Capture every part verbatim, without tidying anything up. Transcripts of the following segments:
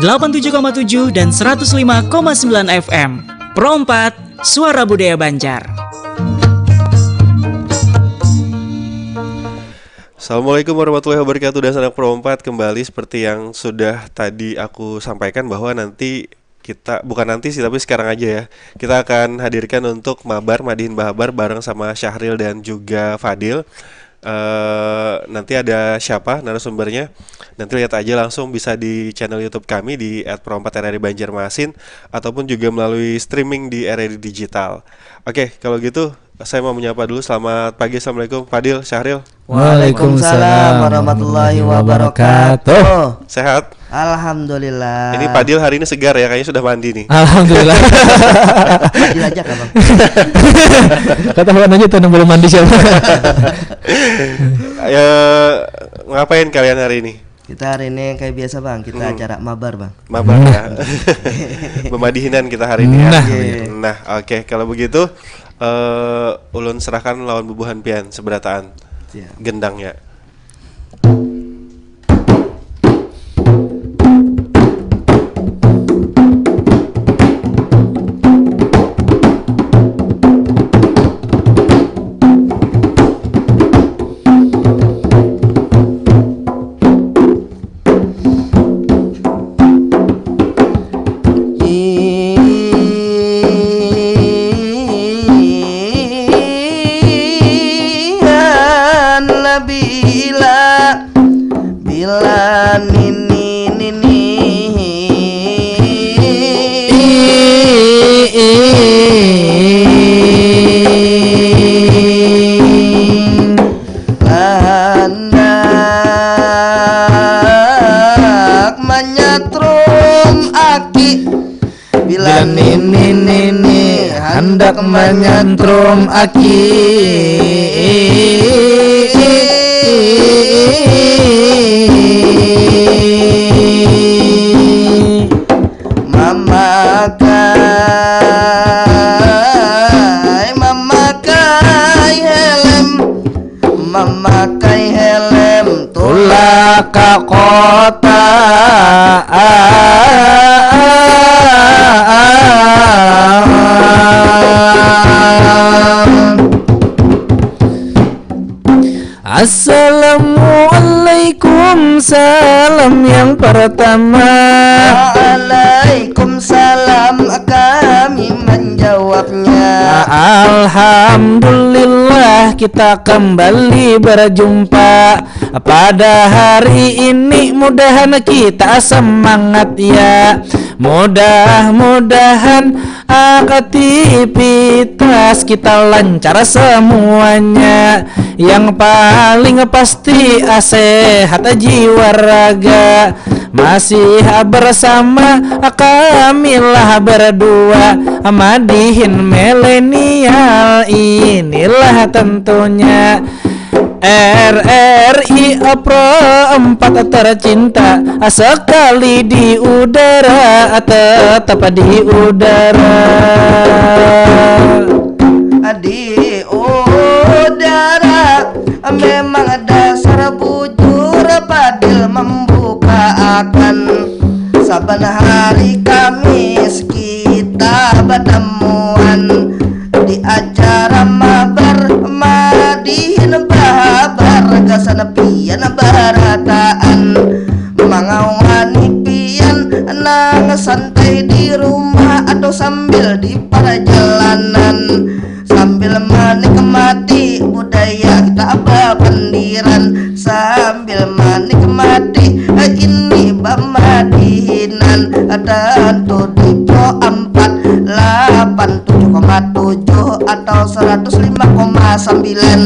delapan tujuh koma tujuh dan seratus lima koma sembilan F M. Pro empat, Suara Budaya Banjar. Assalamualaikum warahmatullahi wabarakatuh. Dan sanak Pro empat, kembali seperti yang sudah tadi aku sampaikan bahwa nanti kita, bukan nanti sih, tapi sekarang aja ya, kita akan hadirkan untuk mabar madihin bahabar bareng sama Syahril dan juga Fadil. Eh, nanti ada siapa narasumbernya? Nanti lihat aja langsung, bisa di channel YouTube kami di at pro empat R R I Banjarmasin, ataupun juga melalui streaming di R R I Digital. Oke, kalau gitu saya mau menyapa dulu. Selamat pagi, assalamualaikum Fadil, Syahril. Waalaikumsalam warahmatullahi wabarakatuh. Sehat? Alhamdulillah. Ini Fadil hari ini segar ya, kayaknya sudah mandi nih. Alhamdulillah. Fadil aja kah, Bang? Ketahuan aja tuh belum mandi siapa. Ya, ngapain kalian hari ini? Kita hari ini kayak biasa, Bang. Kita Hmm. acara mabar, Bang. Mabar ya. Pemadihinan kita hari ini ya. Nah. Iya, iya. Nah, oke, kalau begitu eh ulun serahkan lawan bubuhan pian seberataan Siap. Gendangnya. Iyan bila, bila nini, nini. Handak manyatrum aki. Bila nini, nini handak manyantrum aki. Mamakai, mamakai helm. Mamakai helm tulak ka kota. Assalamualaikum, salam yang pertama. Waalaikumsalam, kami menjawabnya. Alhamdulillah, kita kembali berjumpa pada hari ini. Mudahan kita semangat ya. Mudah-mudahan aktivitas kita lancar semuanya. Yang paling pasti sehat jiwa raga. Masih bersama kami lah berdua, madihin milenial inilah tentunya. R R I Pro empat tercinta, sekali di udara tetap di udara. Di udara memang dasar bujur, Fadil membuka akan. Saban hari Kamis kita batamuan di acara mabar, madihin bahabar gasan pian barataan. Mangawani pian nang santai di rumah atau sambil di parjalanan, sambil menikmati budaya kita bapandiran, sambil menikmati ini bamadihinan. Tentu di Pro empat delapan tujuh koma tujuh atau seratus lima koma sembilan.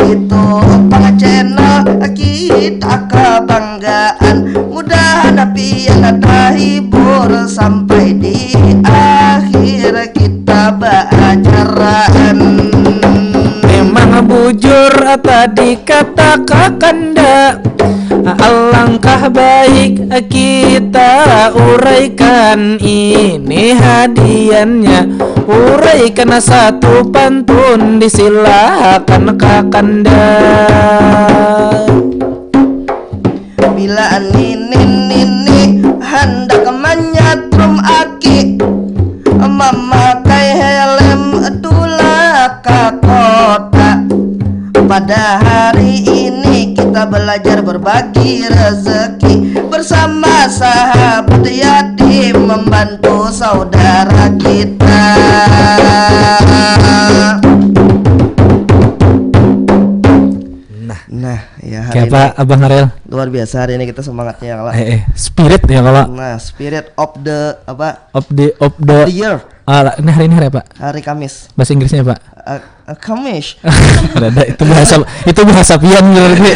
Itu pang channel kita kebanggaan. Mudahan pian terhibur sampai di akhir kita baacaraan. Memang bujur tadi kata kakanda, alangkah baik kita uraikan ini hadiannya. Uraikan satu pantun, disilakan kakanda. Bila nini, nini handak Pada hari ini kita belajar berbagi rezeki bersama sahabat yatim membantu saudara kita. Nah, Nah, ya hari kayak apa ini Abang Ariel? Luar biasa hari ini kita semangatnya kalau. Eh, eh, spirit ya kalau Nah, spirit of the apa? Of the of The the year. Ah, lah, ini hari ini hari apa? Hari Kamis. Bahasa Inggrisnya apa? Uh, uh, Kamis. Ada itu bahasa itu bahasa pian berarti.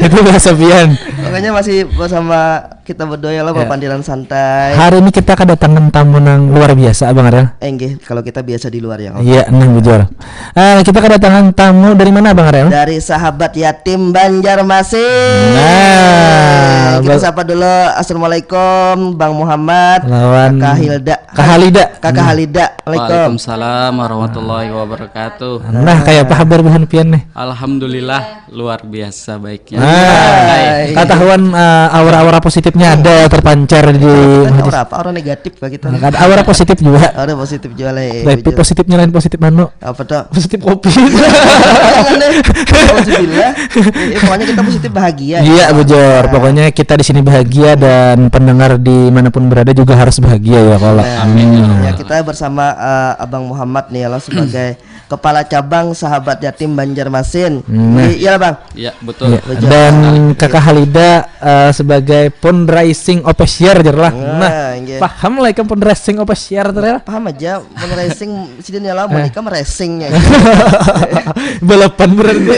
Itu bahasa pian. Pokoknya masih bersama kita berdua ya lah Ya. papandiran santai. Hari ini kita kedatangan tamu yang luar biasa Abang Ariel. Eh, nggih, kalau kita biasa di luar ya. Kalau. Iya, nah bujur. Eh, kita kedatangan tamu dari mana Bang Ariel? Dari sahabat yatim Banjarmasin. Nah, Kita bas- sapa dulu. Assalamualaikum Bang Muhammad. Lawan Kakak Hilda. Kak Halida. Kakak Halida. Waalaikumsalam. Waalaikumsalam warahmatullahi wabarakatuh. Nah, kayak apa kabar buhan pian nih? Alhamdulillah luar biasa baiknya. Nah, ketahuan eh, aura-aura positifnya ada terpancar di Kita aura apa? Aura negatif kah kita? Ada aura positif juga. Aura positif juga lah. Eh, Tapi bujur. Positifnya lain positif anu. Apa tuh? Positif kopi. Jangan deh. Alhamdulillah. Eh, pokoknya kita positif bahagia. Iya, bujur. Pokoknya kita di sini bahagia dan pendengar di manapun berada juga harus bahagia ya kalau. Amin. Ya, kita bersama eh, Abang Muhammad nih ya Allah sebagai kepala cabang sahabat yatim Banjarmasin. Nah. Iya, iya lah, Bang. Ya betul. Ya, dan kakak Halida eh, sebagai fundraising officer jer lah. Nah, Nah, iya. Paham lah ikam fundraising officer tuh ya? Paham aja, fundraising sidin ya lah, menikah meracing ya. Balapan berarti.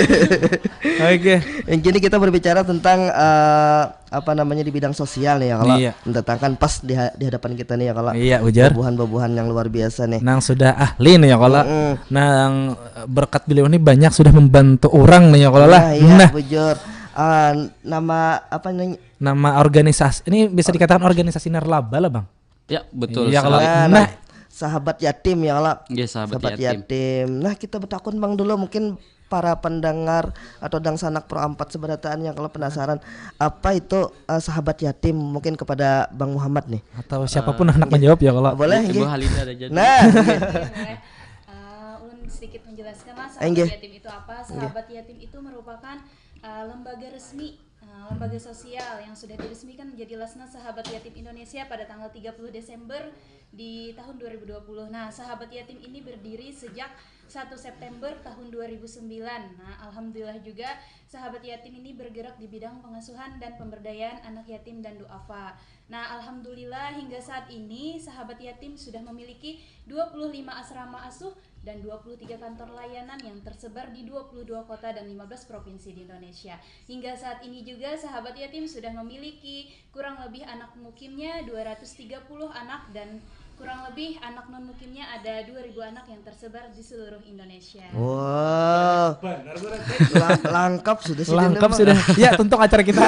Oke. Yang kini kita berbicara tentang eh, apa namanya di bidang sosial nih ya kalau Iya. mendatangkan pas di, ha- di hadapan kita nih ya kalau Iya, ujar. Bubuhan-bubuhan yang luar biasa nih. Nang sudah ahli nih ya kalau. Mm-mm. Nang eh, berkat beliau ini banyak sudah membantu orang nih ya kalau lah. Nah, iya, Nah, bujur. Ah, nama apa nih? Nama organisasi ini bisa dikatakan organisasi nirlaba lah bang. Ya betul. Iya, sekali. kalau Nah, nah, sahabat yatim ya kalau. Nggih, sahabat Sahabat yatim. yatim. Nah, kita betakun Bang dulu mungkin para pendengar atau dangsanak Pro empat seberataan yang kalau penasaran apa itu eh, sahabat yatim mungkin kepada Bang Muhammad nih. Atau siapapun hendak menjawab ya kalau. Boleh Ibu nggih. Halida ada jadi. Nah, nggih. Eh, ulun sedikit menjelaskan lah Enggih. sahabat yatim itu apa. Sahabat yatim itu merupakan eh, lembaga resmi, eh, lembaga sosial yang sudah diresmikan menjadi Lasna Sahabat Yatim Indonesia pada tanggal tiga puluh Desember di tahun dua ribu dua puluh. Nah, sahabat yatim ini berdiri sejak satu September tahun dua ribu sembilan. Nah, alhamdulillah juga sahabat yatim ini bergerak di bidang pengasuhan dan pemberdayaan anak yatim dan duafa. Nah, alhamdulillah hingga saat ini sahabat yatim sudah memiliki dua puluh lima asrama asuh dan dua puluh tiga kantor layanan yang tersebar di dua puluh dua kota dan lima belas provinsi di Indonesia. Hingga saat ini juga sahabat yatim sudah memiliki kurang lebih anak mukimnya dua ratus tiga puluh anak dan kurang lebih anak non mukimnya ada dua ribu anak yang tersebar di seluruh Indonesia. Wah, lang- lengkap sudah sih Lengkap Dina, sudah. Ya, tuntung acara kita.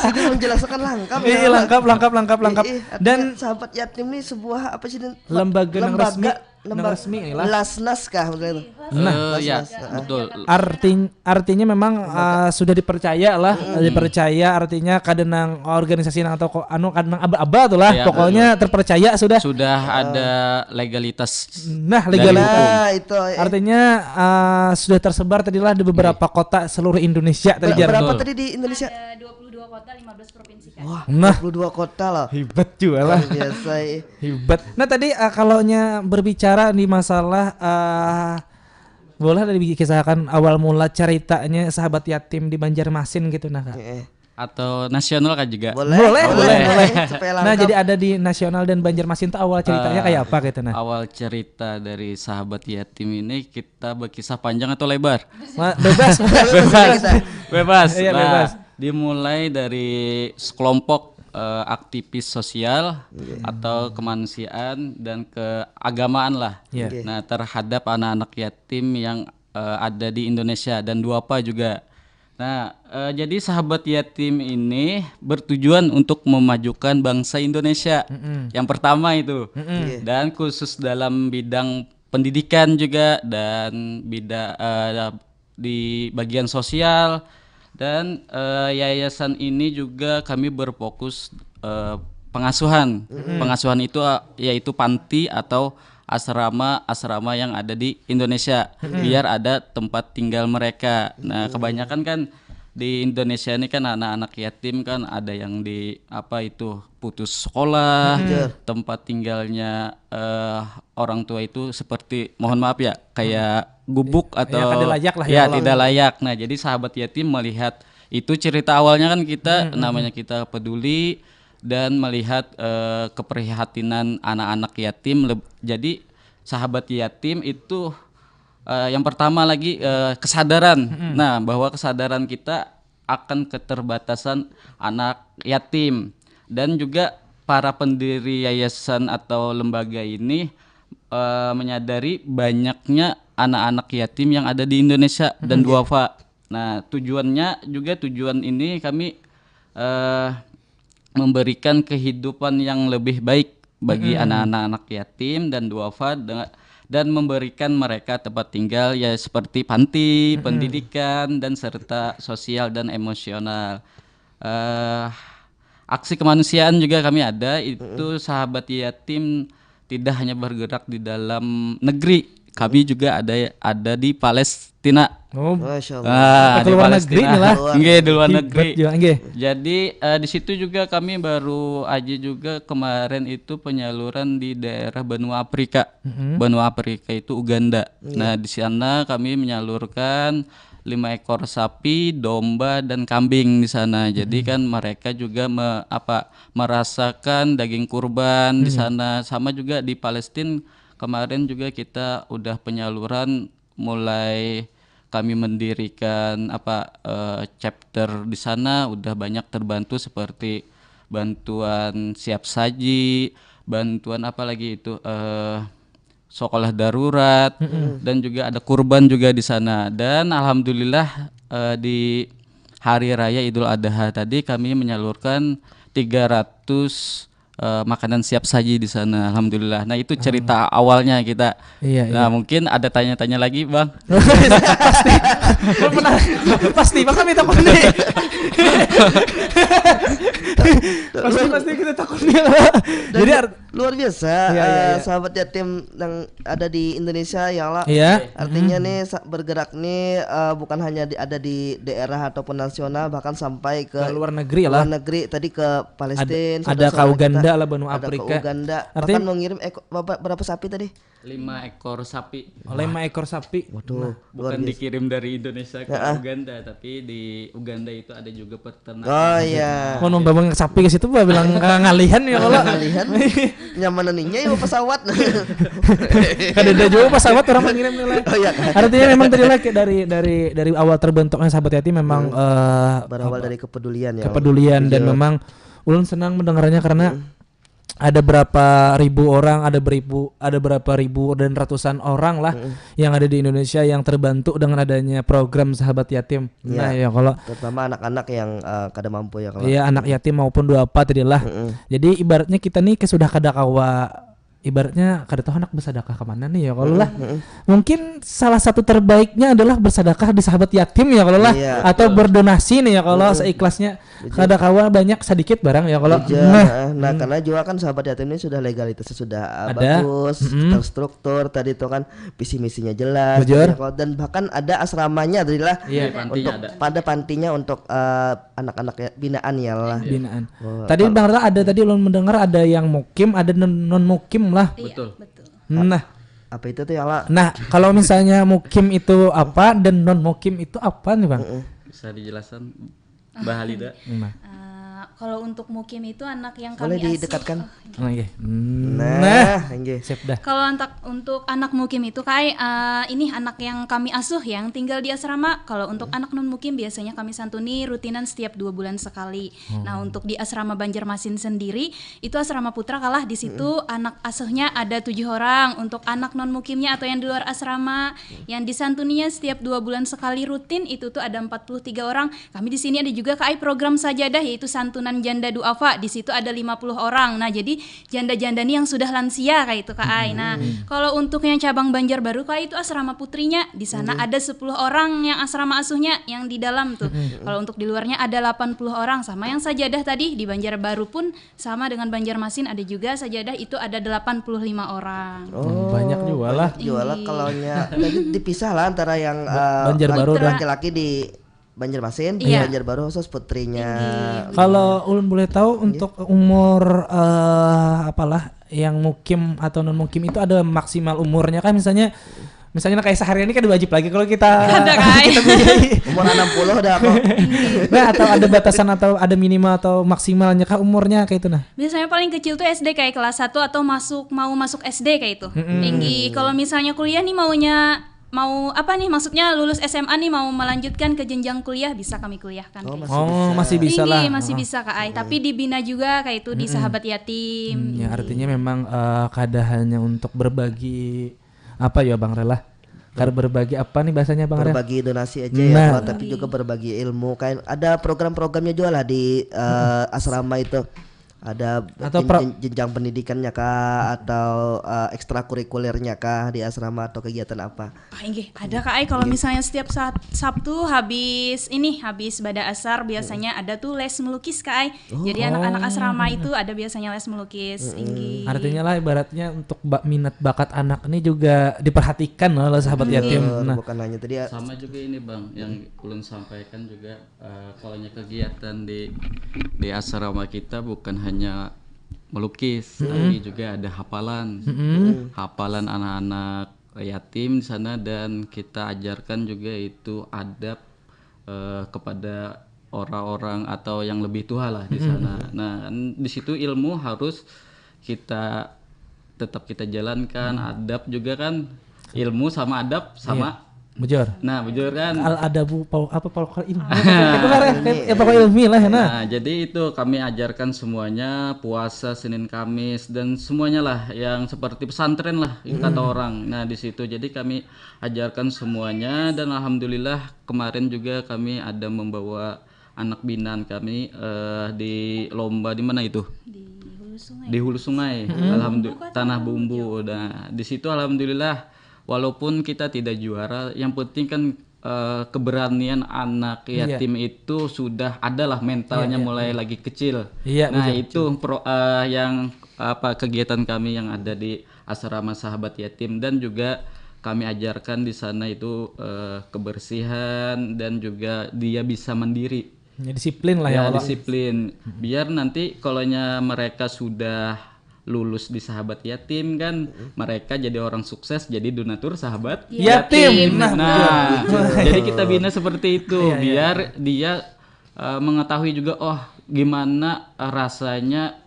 Sudah menjelaskan lengkap. Iya, lengkap, lengkap, lengkap, lengkap. Eh, eh, Dan artinya sahabat yatim nih sebuah apa sih Din? lembaga nang resmi, nang lembaga resmi lah. Lasnas kah maksudnya? Nah, Eh, ya, Lasnas, betul. artinya artinya memang uh, sudah dipercaya lah, dipercaya artinya kada nang organisasi nang atau ko- anu kada nang aba-aba tuh lah. Ya, Pokoknya terpercaya sudah. Sudah ada legalitas. Nah, dari legal. hukum. Nah, itu. Eh, Artinya uh, sudah tersebar tadilah di beberapa kota seluruh Indonesia tadi ber- Jar. berapa Betul. Tadi di Indonesia? Ada dua puluh dua kota, lima belas provinsi kan. Wah, Nah. dua puluh dua kota lah. Hebat juga lah. Luar biasa. Eh. Hebat. Nah, tadi uh, kalau nya berbicara di masalah uh, boleh ada dikisahkan awal mula ceritanya sahabat yatim di Banjarmasin gitu nah, Kak. Eh, Atau nasional kan juga. Boleh, Boleh, boleh, boleh. Supaya Nah, lengkap. Jadi ada di nasional dan Banjarmasin tuh awal ceritanya Ah, kayak apa gitu nah. Awal cerita dari sahabat yatim ini kita berkisah panjang atau lebar? Ma- bebas. Bebas kita. Bebas. Iya, Nah, bebas. Dimulai dari sekelompok eh, aktivis sosial atau kemanusiaan dan keagamaan lah. Iya. Oke. Nah, terhadap anak-anak yatim yang eh, ada di Indonesia dan duafa juga. Nah, eh, jadi sahabat yatim ini bertujuan untuk memajukan bangsa Indonesia. Mm-mm. Yang pertama itu. Mm-mm. Iya. Dan khusus dalam bidang pendidikan juga dan bidang di bagian sosial dan eh, yayasan ini juga kami berfokus eh, pengasuhan. Pengasuhan itu eh, yaitu panti atau asrama-asrama yang ada di Indonesia, biar ada tempat tinggal mereka. Nah, kebanyakan kan di Indonesia ini kan anak-anak yatim kan ada yang di apa itu putus sekolah, tempat tinggalnya eh, orang tua itu seperti mohon maaf ya kayak gubuk atau kada layak lah ya, ya Allah. Tidak layak. Nah, jadi sahabat yatim melihat itu cerita awalnya kan kita namanya kita peduli dan melihat eh, keprihatinan anak-anak yatim. Leb- Jadi sahabat yatim itu eh, yang pertama lagi eh, kesadaran. Nah, bahwa kesadaran kita akan keterbatasan anak yatim dan juga para pendiri yayasan atau lembaga ini eh, menyadari banyaknya anak-anak yatim yang ada di Indonesia dan duafa. Nah, tujuannya juga tujuan ini kami eh, memberikan kehidupan yang lebih baik bagi anak-anak yatim dan duafa dengan dan memberikan mereka tempat tinggal ya seperti panti, pendidikan dan serta sosial dan emosional. Eh aksi kemanusiaan juga kami ada itu sahabat yatim tidak hanya bergerak di dalam negeri, kami juga ada ada di Palestina. Oh, Masya Allah. Ah, Ke luar negeri nih lah. Nggih, di luar Hebat negeri. Juga, nggih. Jadi eh, di situ juga kami baru aja juga kemarin itu penyaluran di daerah benua Afrika. Benua Afrika itu Uganda. Nah, di sana kami menyalurkan lima ekor sapi, domba dan kambing di sana. Jadi kan mereka juga me- apa merasakan daging kurban di sana. Sama juga di Palestina kemarin juga kita udah penyaluran mulai kami mendirikan apa eh, chapter di sana udah banyak terbantu seperti bantuan siap saji, bantuan apa lagi itu eh sekolah darurat dan juga ada kurban juga di sana dan alhamdulillah eh, di hari raya Idul Adha tadi kami menyalurkan tiga ratus eh, makanan siap saji di sana alhamdulillah. Nah, itu cerita awalnya kita. Iya, Nah, mungkin ada tanya-tanya lagi, Bang. Pasti. Pasti bakal minta kondi. Pasti pasti kita takut nih. Jadi art- Luar biasa, Iya, iya, eh, iya. Sahabat Yatim yang ada di Indonesia ya Allah. Iya. Artinya nih sa- bergerak nih eh, bukan hanya di, ada di daerah ataupun nasional, bahkan sampai ke Ke luar negeri lah. Luar negeri, tadi ke Palestina, Ada- ada ke saudara-saudara Uganda kita, lah, benua ada Afrika. ke Uganda. Artinya- Bahkan mengirim eko, berapa, berapa sapi tadi? Lima ekor sapi. Lima ekor sapi. Waduh, luar Bukan biasa. Dikirim dari Indonesia ke Heeh. Uganda, tapi di Uganda itu ada juga peternakan. Oh iya. Mau membawa sapi ke situ, bah, bilang ngalihan ya kalau. Ngalihan. Nyaman ininya ya pesawat. Kada ada juga pesawat orang mengirim nih lah. Oh iya. Artinya memang tadi lah kayak dari dari dari awal terbentuknya Sahabat Yatim memang eh, Berawal apa, dari kepedulian ya. kepedulian dan Jujur. Memang ulun senang mendengarnya karena ada berapa ribu orang, ada beribu, ada berapa ribu dan ratusan orang lah yang ada di Indonesia yang terbantu dengan adanya program Sahabat Yatim. Iya. Nah ya kalau Terutama anak-anak yang eh, kada mampu ya kalau. Iya, anak yatim maupun duafa tadi lah. Mm-mm. Jadi ibaratnya kita nih kayak sudah kada kawa, ibaratnya kada tahu anak bersadakah kemana nih ya kalau lah. Mungkin salah satu terbaiknya adalah bersadakah di Sahabat Yatim ya kalau lah, Iya. atau berdonasi nih ya kalau seikhlasnya. Kada kawa banyak, sedikit barang ya kalau. Jujur, Nah, eh, nah karena juga kan Sahabat Yatim ini sudah legalitasnya sudah eh, Ada. bagus, Mm-mm. terstruktur tadi itu kan visi misinya jelas, Bujur. ya, kalau- dan bahkan ada asramanya tadi lah Iya. Di pantinya untuk ada. Pada pantinya untuk eh, anak-anak ya, binaan ya lah. Binaan. Oh, Tadi kalau- Bang Rata ada tadi ulun mendengar ada yang mukim, ada non, non mukim lah. Iya, Betul. Betul. Nah, Apa itu tuh ya Allah? nah kalau misalnya mukim itu apa dan non mukim itu apa nih, Bang? Bisa dijelaskan Mbak Halida. Nah. Eh, kalau untuk mukim itu anak yang Boleh kami asuh. Didekatkan. Oke. Nah, nggih. Siap dah. Kalau untuk untuk anak mukim itu kai eh, ini anak yang kami asuh yang tinggal di asrama. Kalau untuk anak non mukim biasanya kami santuni rutinan setiap dua bulan sekali. Nah, untuk di asrama Banjarmasin sendiri itu asrama putra kalah, di situ anak asuhnya ada tujuh orang. Untuk anak non mukimnya atau yang di luar asrama yang disantuninya setiap dua bulan sekali rutin itu tuh ada empat puluh tiga orang. Kami di sini ada juga kai program sajadah yaitu santun Nan janda duafa, di situ ada lima puluh orang. Nah, jadi janda-janda nih yang sudah lansia kayak itu, Kak Ai. Nah, kalau untuk yang cabang Banjarbaru, Kak Ai, itu asrama putrinya. Di sana ada sepuluh orang yang asrama asuhnya yang di dalam tuh. Kalau untuk di luarnya ada delapan puluh orang, sama yang sajadah tadi. Di Banjarbaru pun sama dengan Banjarmasin, ada juga sajadah, itu ada delapan puluh lima orang. Oh, banyak juga lah. Jual lah Iya. Kalau nya tadi dipisah lah antara yang eh, Banjarbaru laki- dan- laki-laki di Banjarmasin, Iya. Banjarbaru khusus putrinya. Iya. Kalau ulun boleh tahu untuk umur eh, apalah yang mukim atau non mukim itu ada maksimal umurnya kah, misalnya misalnya kayak sehari ini kan wajib lagi kalau kita Ada, Kak Ai. kita biayai. Umur enam puluh dah kok. Nah, atau ada batasan atau ada minimal atau maksimalnya kah umurnya kayak itu nah? Biasanya paling kecil tuh S D, kayak kelas satu atau masuk, mau masuk S D kayak itu. Tinggi. Kalau misalnya kuliah nih maunya mau apa nih, maksudnya lulus S M A nih mau melanjutkan ke jenjang kuliah, bisa kami kuliahkan. Oh, Kayak masih Oh, bisa. masih bisa Tinggi, lah. masih bisa, Kak Ai. Tapi dibina juga kayak itu di sahabat yatim. Hmm, ya artinya memang eh, kada hanya untuk berbagi apa ya Bang Rela? Kar berbagi apa nih bahasanya Bang Rela? Berbagi donasi aja ya, Nah. Kak, tapi juga berbagi ilmu. Kayak ada program-programnya juga lah di eh, asrama itu. Ada Atau jen- pro- jen- jenjang pendidikannya kah, atau eh, ekstrakurikulernya kah di asrama, atau kegiatan apa? Ah, inggih, ada, Kak Ai. Kalau misalnya setiap saat Sabtu habis ini, habis bada asar, biasanya ada tuh les melukis, Kak Ai. Jadi anak-anak asrama itu ada biasanya les melukis. Inggih. Artinya lah ibaratnya untuk ba- minat bakat anak ini juga diperhatikan loh, loh, sahabat yatim. Betul, Nah, bukan hanya tadi ya, Sama juga ini, Bang, yang ulun sampaikan juga eh, kalau nya kegiatan di di asrama kita bukan hanya melukis, tapi juga ada hafalan. Hafalan anak-anak yatim di sana, dan kita ajarkan juga itu adab eh, kepada orang-orang atau yang lebih tua lah di sana. Nah, kan di situ ilmu harus kita tetap kita jalankan, adab juga kan, ilmu sama adab sama. Bujur. Nah, bujur kan. Al adabu pau apa pau ilmi. Itu kan ya pokok ilmi lah ya nah. Nah, jadi itu kami ajarkan semuanya, puasa Senin Kamis dan semuanya lah yang seperti pesantren lah kata orang. Nah, di situ jadi kami ajarkan semuanya, dan alhamdulillah kemarin juga kami ada membawa anak binaan kami eh, di lomba di mana itu? Di Hulu Sungai. Di Hulu Sungai. Alhamdulillah, Tanah Bumbu. Nah, di situ alhamdulillah walaupun kita tidak juara, yang penting kan eh, keberanian anak Iya. yatim itu sudah adalah mentalnya Iya, iya, mulai lagi kecil. Iya, Nah, betul, itu pro, eh, yang apa kegiatan kami yang ada di asrama sahabat yatim, dan juga kami ajarkan di sana itu eh, kebersihan dan juga dia bisa mandiri. Ya, disiplin lah ya, Ya, kalau disiplin. Biar nanti kolonya mereka sudah lulus di sahabat yatim kan, mereka jadi orang sukses, jadi donatur sahabat Yatim. Yatim. Nah, Nah, jadi kita bina seperti itu Iya, iya. Biar dia eh, mengetahui juga, oh, gimana rasanya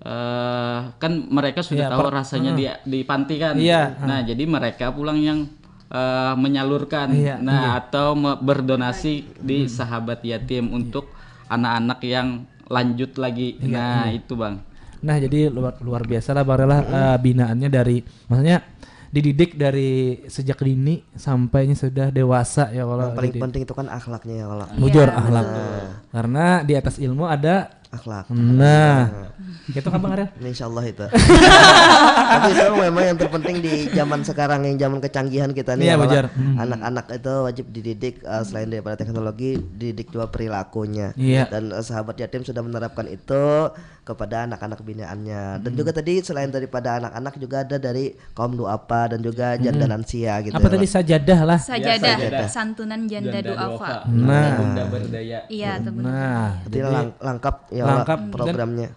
eh, kan mereka sudah Iya, tahu per- rasanya di di panti kan. Iya. Nah, jadi mereka pulang yang eh, menyalurkan, Iya, nah atau me- berdonasi di sahabat yatim untuk anak-anak yang lanjut lagi. Nah, itu, Bang. Nah, jadi luar luar biasa lah Bang Rela eh, binaannya dari maksudnya dididik dari sejak dini sampainya sudah dewasa ya kalau yang paling dididik. Penting itu kan akhlaknya ya kalau. Bujur Iya, akhlak. betul. Karena di atas ilmu ada Akhlak. Nah, gitu kan Bang Rel? Insya Allah itu. Tapi itu memang yang terpenting di zaman sekarang, yang zaman kecanggihan kita nih. Iya, Kalau wajar. Hmm. Anak-anak itu wajib dididik eh, selain daripada teknologi, dididik juga perilakunya. Iya. Dan eh, sahabat yatim sudah menerapkan itu kepada anak-anak binaannya. Dan juga tadi selain daripada anak-anak juga ada dari kaum duafa dan juga janda lansia gitu. Apa Ya, tadi Pak. Sajadah lah? Sajadah, Sajadah. Santunan janda, duafa. Nah. Bunda berdaya. Iya, tuh benar. Nah, Jadi lang- lengkap ya lengkap. Pak, programnya.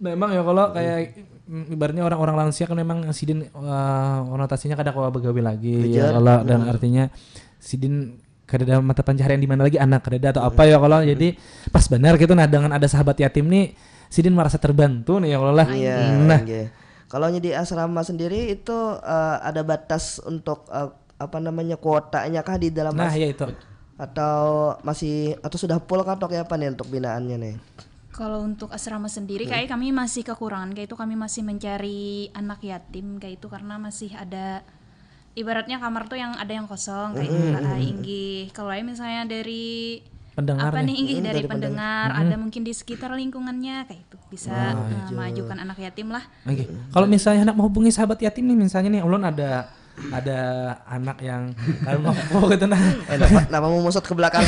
Memang ya kalau kayak mm, ibaratnya orang-orang lansia kan memang sidin eh, konotasinya kada kawa begawi lagi ya Bujur. kalau dan artinya sidin kada ada mata pencaharian di mana lagi anak kada ada atau apa ya kalau jadi pas benar gitu nah dengan ada sahabat yatim nih sidin merasa terbantu nih ya kalau lah. Iya. Nah, Oke. Kalau di asrama sendiri itu eh, ada batas untuk eh, apa namanya kuotanya kah di dalam nah as- ya itu. atau masih atau sudah full kah atau kayak apa nih untuk binaannya nih? Kalau untuk asrama sendiri, kayak kami masih kekurangan, kayak itu kami masih mencari anak yatim kayak itu karena masih ada ibaratnya kamar tuh yang ada yang kosong kayak gitu, Kak. Inggih. Kalau ae misalnya dari pendengar apa nih. Nih inggih Hmm, dari dari pendengar. Pendengar, ada mungkin di sekitar lingkungannya kayak itu bisa Oh, eh, mengajukan anak yatim lah. Oke. Kalau misalnya hendak menghubungi sahabat yatim nih, misalnya nih, ulun ada ada anak yang kalau mampu gitu nah. Eh, kenapa, kenapa mau musut ke belakang?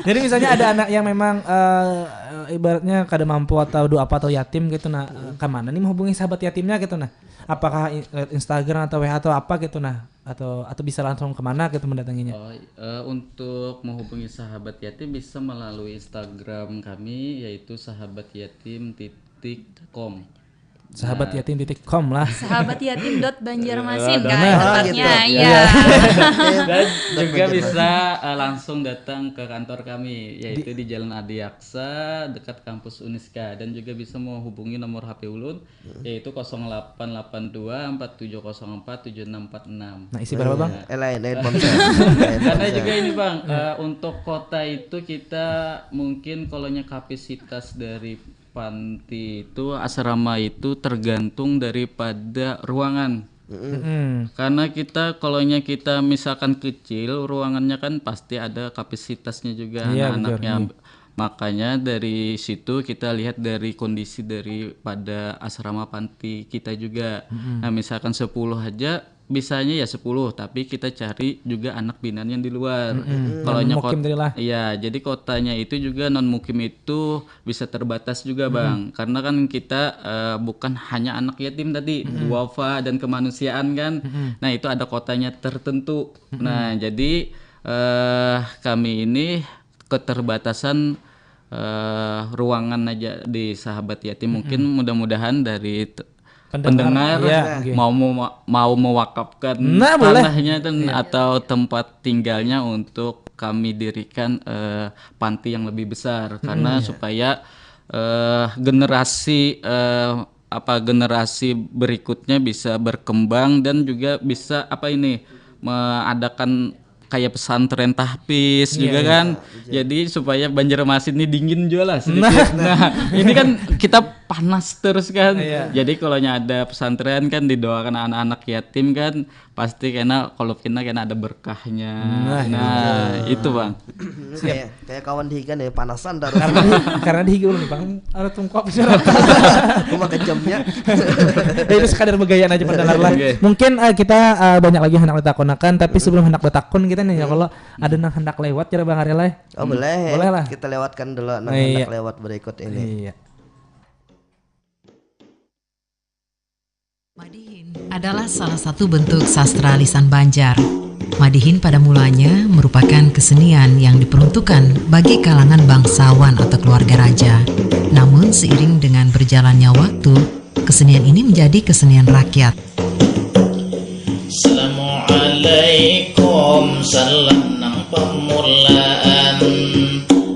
Jadi misalnya ada anak yang memang eh, eh, ibaratnya kada mampu atau doa apa atau yatim gitu nah, eh, ke mana nih menghubungi sahabat yatimnya gitu nah? Apakah i- lewat Instagram atau W A atau apa gitu nah? Atau atau bisa langsung kemana gitu mendatanginya? Oh, eh, untuk menghubungi sahabat yatim bisa melalui Instagram kami yaitu sahabat yatim titik com. Sahabat yatim titik com lah. Sahabat yatim dot banjarmasin Eh, kan nah. tempatnya Ah, gitu. Iya. Dan juga bisa eh, langsung datang ke kantor kami yaitu di Jalan Adiaksa dekat kampus Uniska dan juga bisa menghubungi nomor H P ulun yaitu kosong delapan delapan dua empat tujuh kosong empat tujuh enam empat enam. Nah, isi berapa, Bang? Eh, lain, lain ponsel. Lain Karena ponsel. Juga ini bang, eh, untuk kota itu kita mungkin kalau kapasitas dari panti itu asrama itu tergantung daripada ruangan. Hmm. Karena kita kalau kita misalkan kecil ruangannya kan pasti ada kapasitasnya juga Iya, anak-anaknya. Betul. Makanya dari situ kita lihat dari kondisi daripada asrama panti kita juga. Nah, misalkan sepuluh aja bisanya ya sepuluh, tapi kita cari juga anak binaan yang di luar. Mm-mm. Kalau Yang nyokot mukim tadi lah. Iya, jadi kotanya itu juga non mukim itu bisa terbatas juga, Bang. Karena kan kita eh, bukan hanya anak yatim tadi, duafa dan kemanusiaan kan. Nah, itu ada kotanya tertentu. Nah, jadi eh kami ini keterbatasan eh ruangan aja di sahabat yatim. Mungkin mudah-mudahan dari t- Pendengar, pendengar, iya, oke. Mau mema- mau mewakafkan Nah, boleh. Tanahnya dan atau tempat tinggalnya untuk kami dirikan eh, panti yang lebih besar karena supaya eh, generasi eh, apa generasi berikutnya bisa berkembang dan juga bisa apa ini mengadakan kayak pesantren tahfiz juga kan. Jadi supaya Banjarmasin ini dingin juga lah sedikit. Nah, ini kan kita panas terus kan. Iya. Jadi kalau ada pesantren kan didoakan anak-anak yatim kan pasti kena kalau kena kena ada berkahnya. Nah, itu bang. Kayak kayak kawan di higa nih panasan taruh. Karena di higa ulun nih, Bang. Ada tungkap sudah. Cuma kejamnya. Ya, itu sekadar begayaan aja pendengar lah. Oke. Mungkin eh, kita eh, banyak lagi hendak ditakunakan, tapi sebelum hendak bertakun kita nih ya kalau ada nang hendak lewat cara Bang Arya lah. Oh boleh. Boleh lah. Kita lewatkan dulu nang Iya. Hendak lewat berikut ini. Iya. Madihin adalah salah satu bentuk sastra lisan Banjar. Madihin pada mulanya merupakan kesenian yang diperuntukkan bagi kalangan bangsawan atau keluarga raja. Namun seiring dengan berjalannya waktu, kesenian ini menjadi kesenian rakyat. Assalamualaikum, salam nang pamulaan.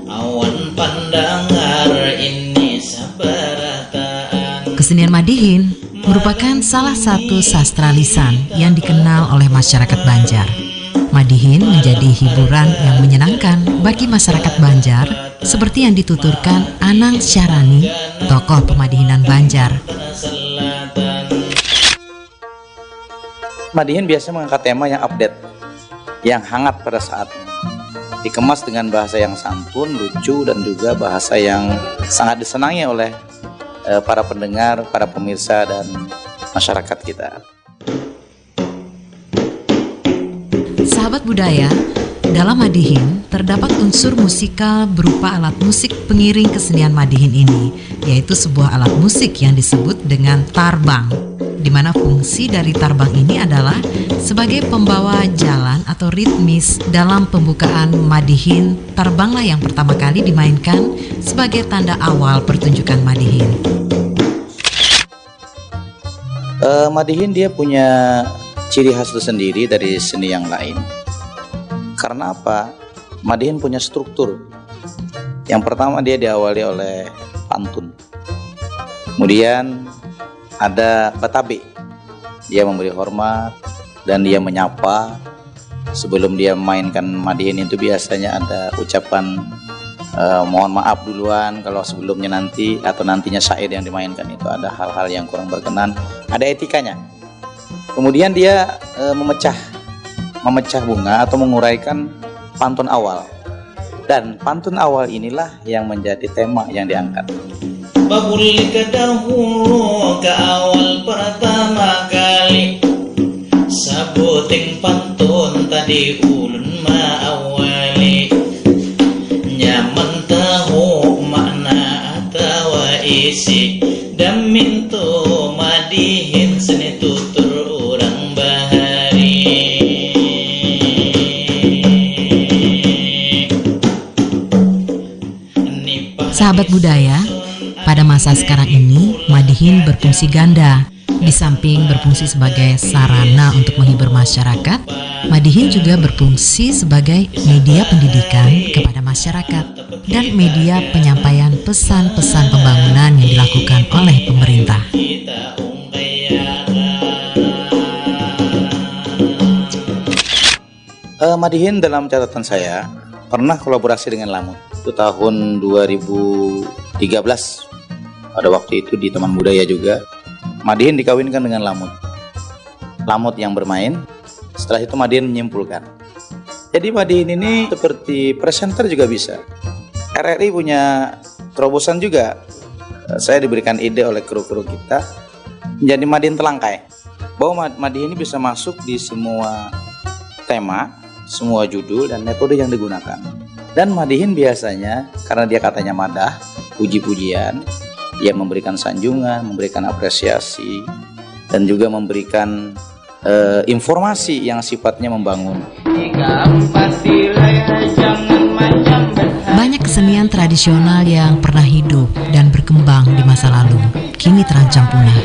Awan pandangar ini sabarataan. Kesenian Madihin merupakan salah satu sastra lisan yang dikenal oleh masyarakat Banjar. Madihin menjadi hiburan yang menyenangkan bagi masyarakat Banjar, seperti yang dituturkan Anang Syahrani, tokoh pemadihinan Banjar. Madihin biasa mengangkat tema yang update, yang hangat pada saatnya. Dikemas dengan bahasa yang santun, lucu, dan juga bahasa yang sangat disenangi oleh eh, para pendengar, para pemirsa, dan masyarakat kita. Sahabat budaya, dalam Madihin terdapat unsur musikal berupa alat musik pengiring kesenian Madihin ini, yaitu sebuah alat musik yang disebut dengan tarbang, di mana fungsi dari tarbang ini adalah sebagai pembawa jalan atau ritmis dalam pembukaan Madihin. Tarbanglah yang pertama kali dimainkan sebagai tanda awal pertunjukan Madihin. Eh, Madihin dia punya ciri khas tersendiri dari seni yang lain. Karena apa? Madihin punya struktur. Yang pertama dia diawali oleh pantun. Kemudian ada batabe. Dia memberi hormat dan dia menyapa. Sebelum dia memainkan Madihin itu biasanya ada ucapan eh, mohon maaf duluan kalau sebelumnya nanti atau nantinya syair yang dimainkan itu ada hal-hal yang kurang berkenan, ada etikanya. Kemudian dia eh, memecah memecah bunga atau menguraikan pantun awal. Dan pantun awal inilah yang menjadi tema yang diangkat. Babulik ke dahulu, ke awal pertama kali. Sabuting pantun tadi ulun maawali. Nyaman tahu makna atawa isi. Damintu madihin seni tutur urang bahari. Sahabat budaya, pada masa sekarang ini, madihin berfungsi ganda. Di samping berfungsi sebagai sarana untuk menghibur masyarakat, madihin juga berfungsi sebagai media pendidikan kepada masyarakat dan media penyampaian pesan-pesan pembangunan yang dilakukan oleh pemerintah. Eh, madihin dalam catatan saya pernah kolaborasi dengan Lamut. Itu tahun dua ribu tiga belas. Pada waktu itu di Taman Budaya juga. Madihin dikawinkan dengan Lamut. Lamut yang bermain. Setelah itu Madihin menyimpulkan. Jadi Madihin ini seperti presenter juga bisa. R R I punya terobosan juga. Eh, saya diberikan ide oleh kru-kru kita menjadi Madihin Telangkai. Bahwa Mad-, Madihin ini bisa masuk di semua tema, semua judul dan metode yang digunakan. Dan Madihin biasanya, karena dia katanya madah, puji-pujian, ia memberikan sanjungan, memberikan apresiasi, dan juga memberikan, eh, informasi yang sifatnya membangun. Tiga, empat, bilai, jangan macam berhati. Banyak kesenian tradisional yang pernah hidup dan berkembang di masa lalu, kini terancam punah.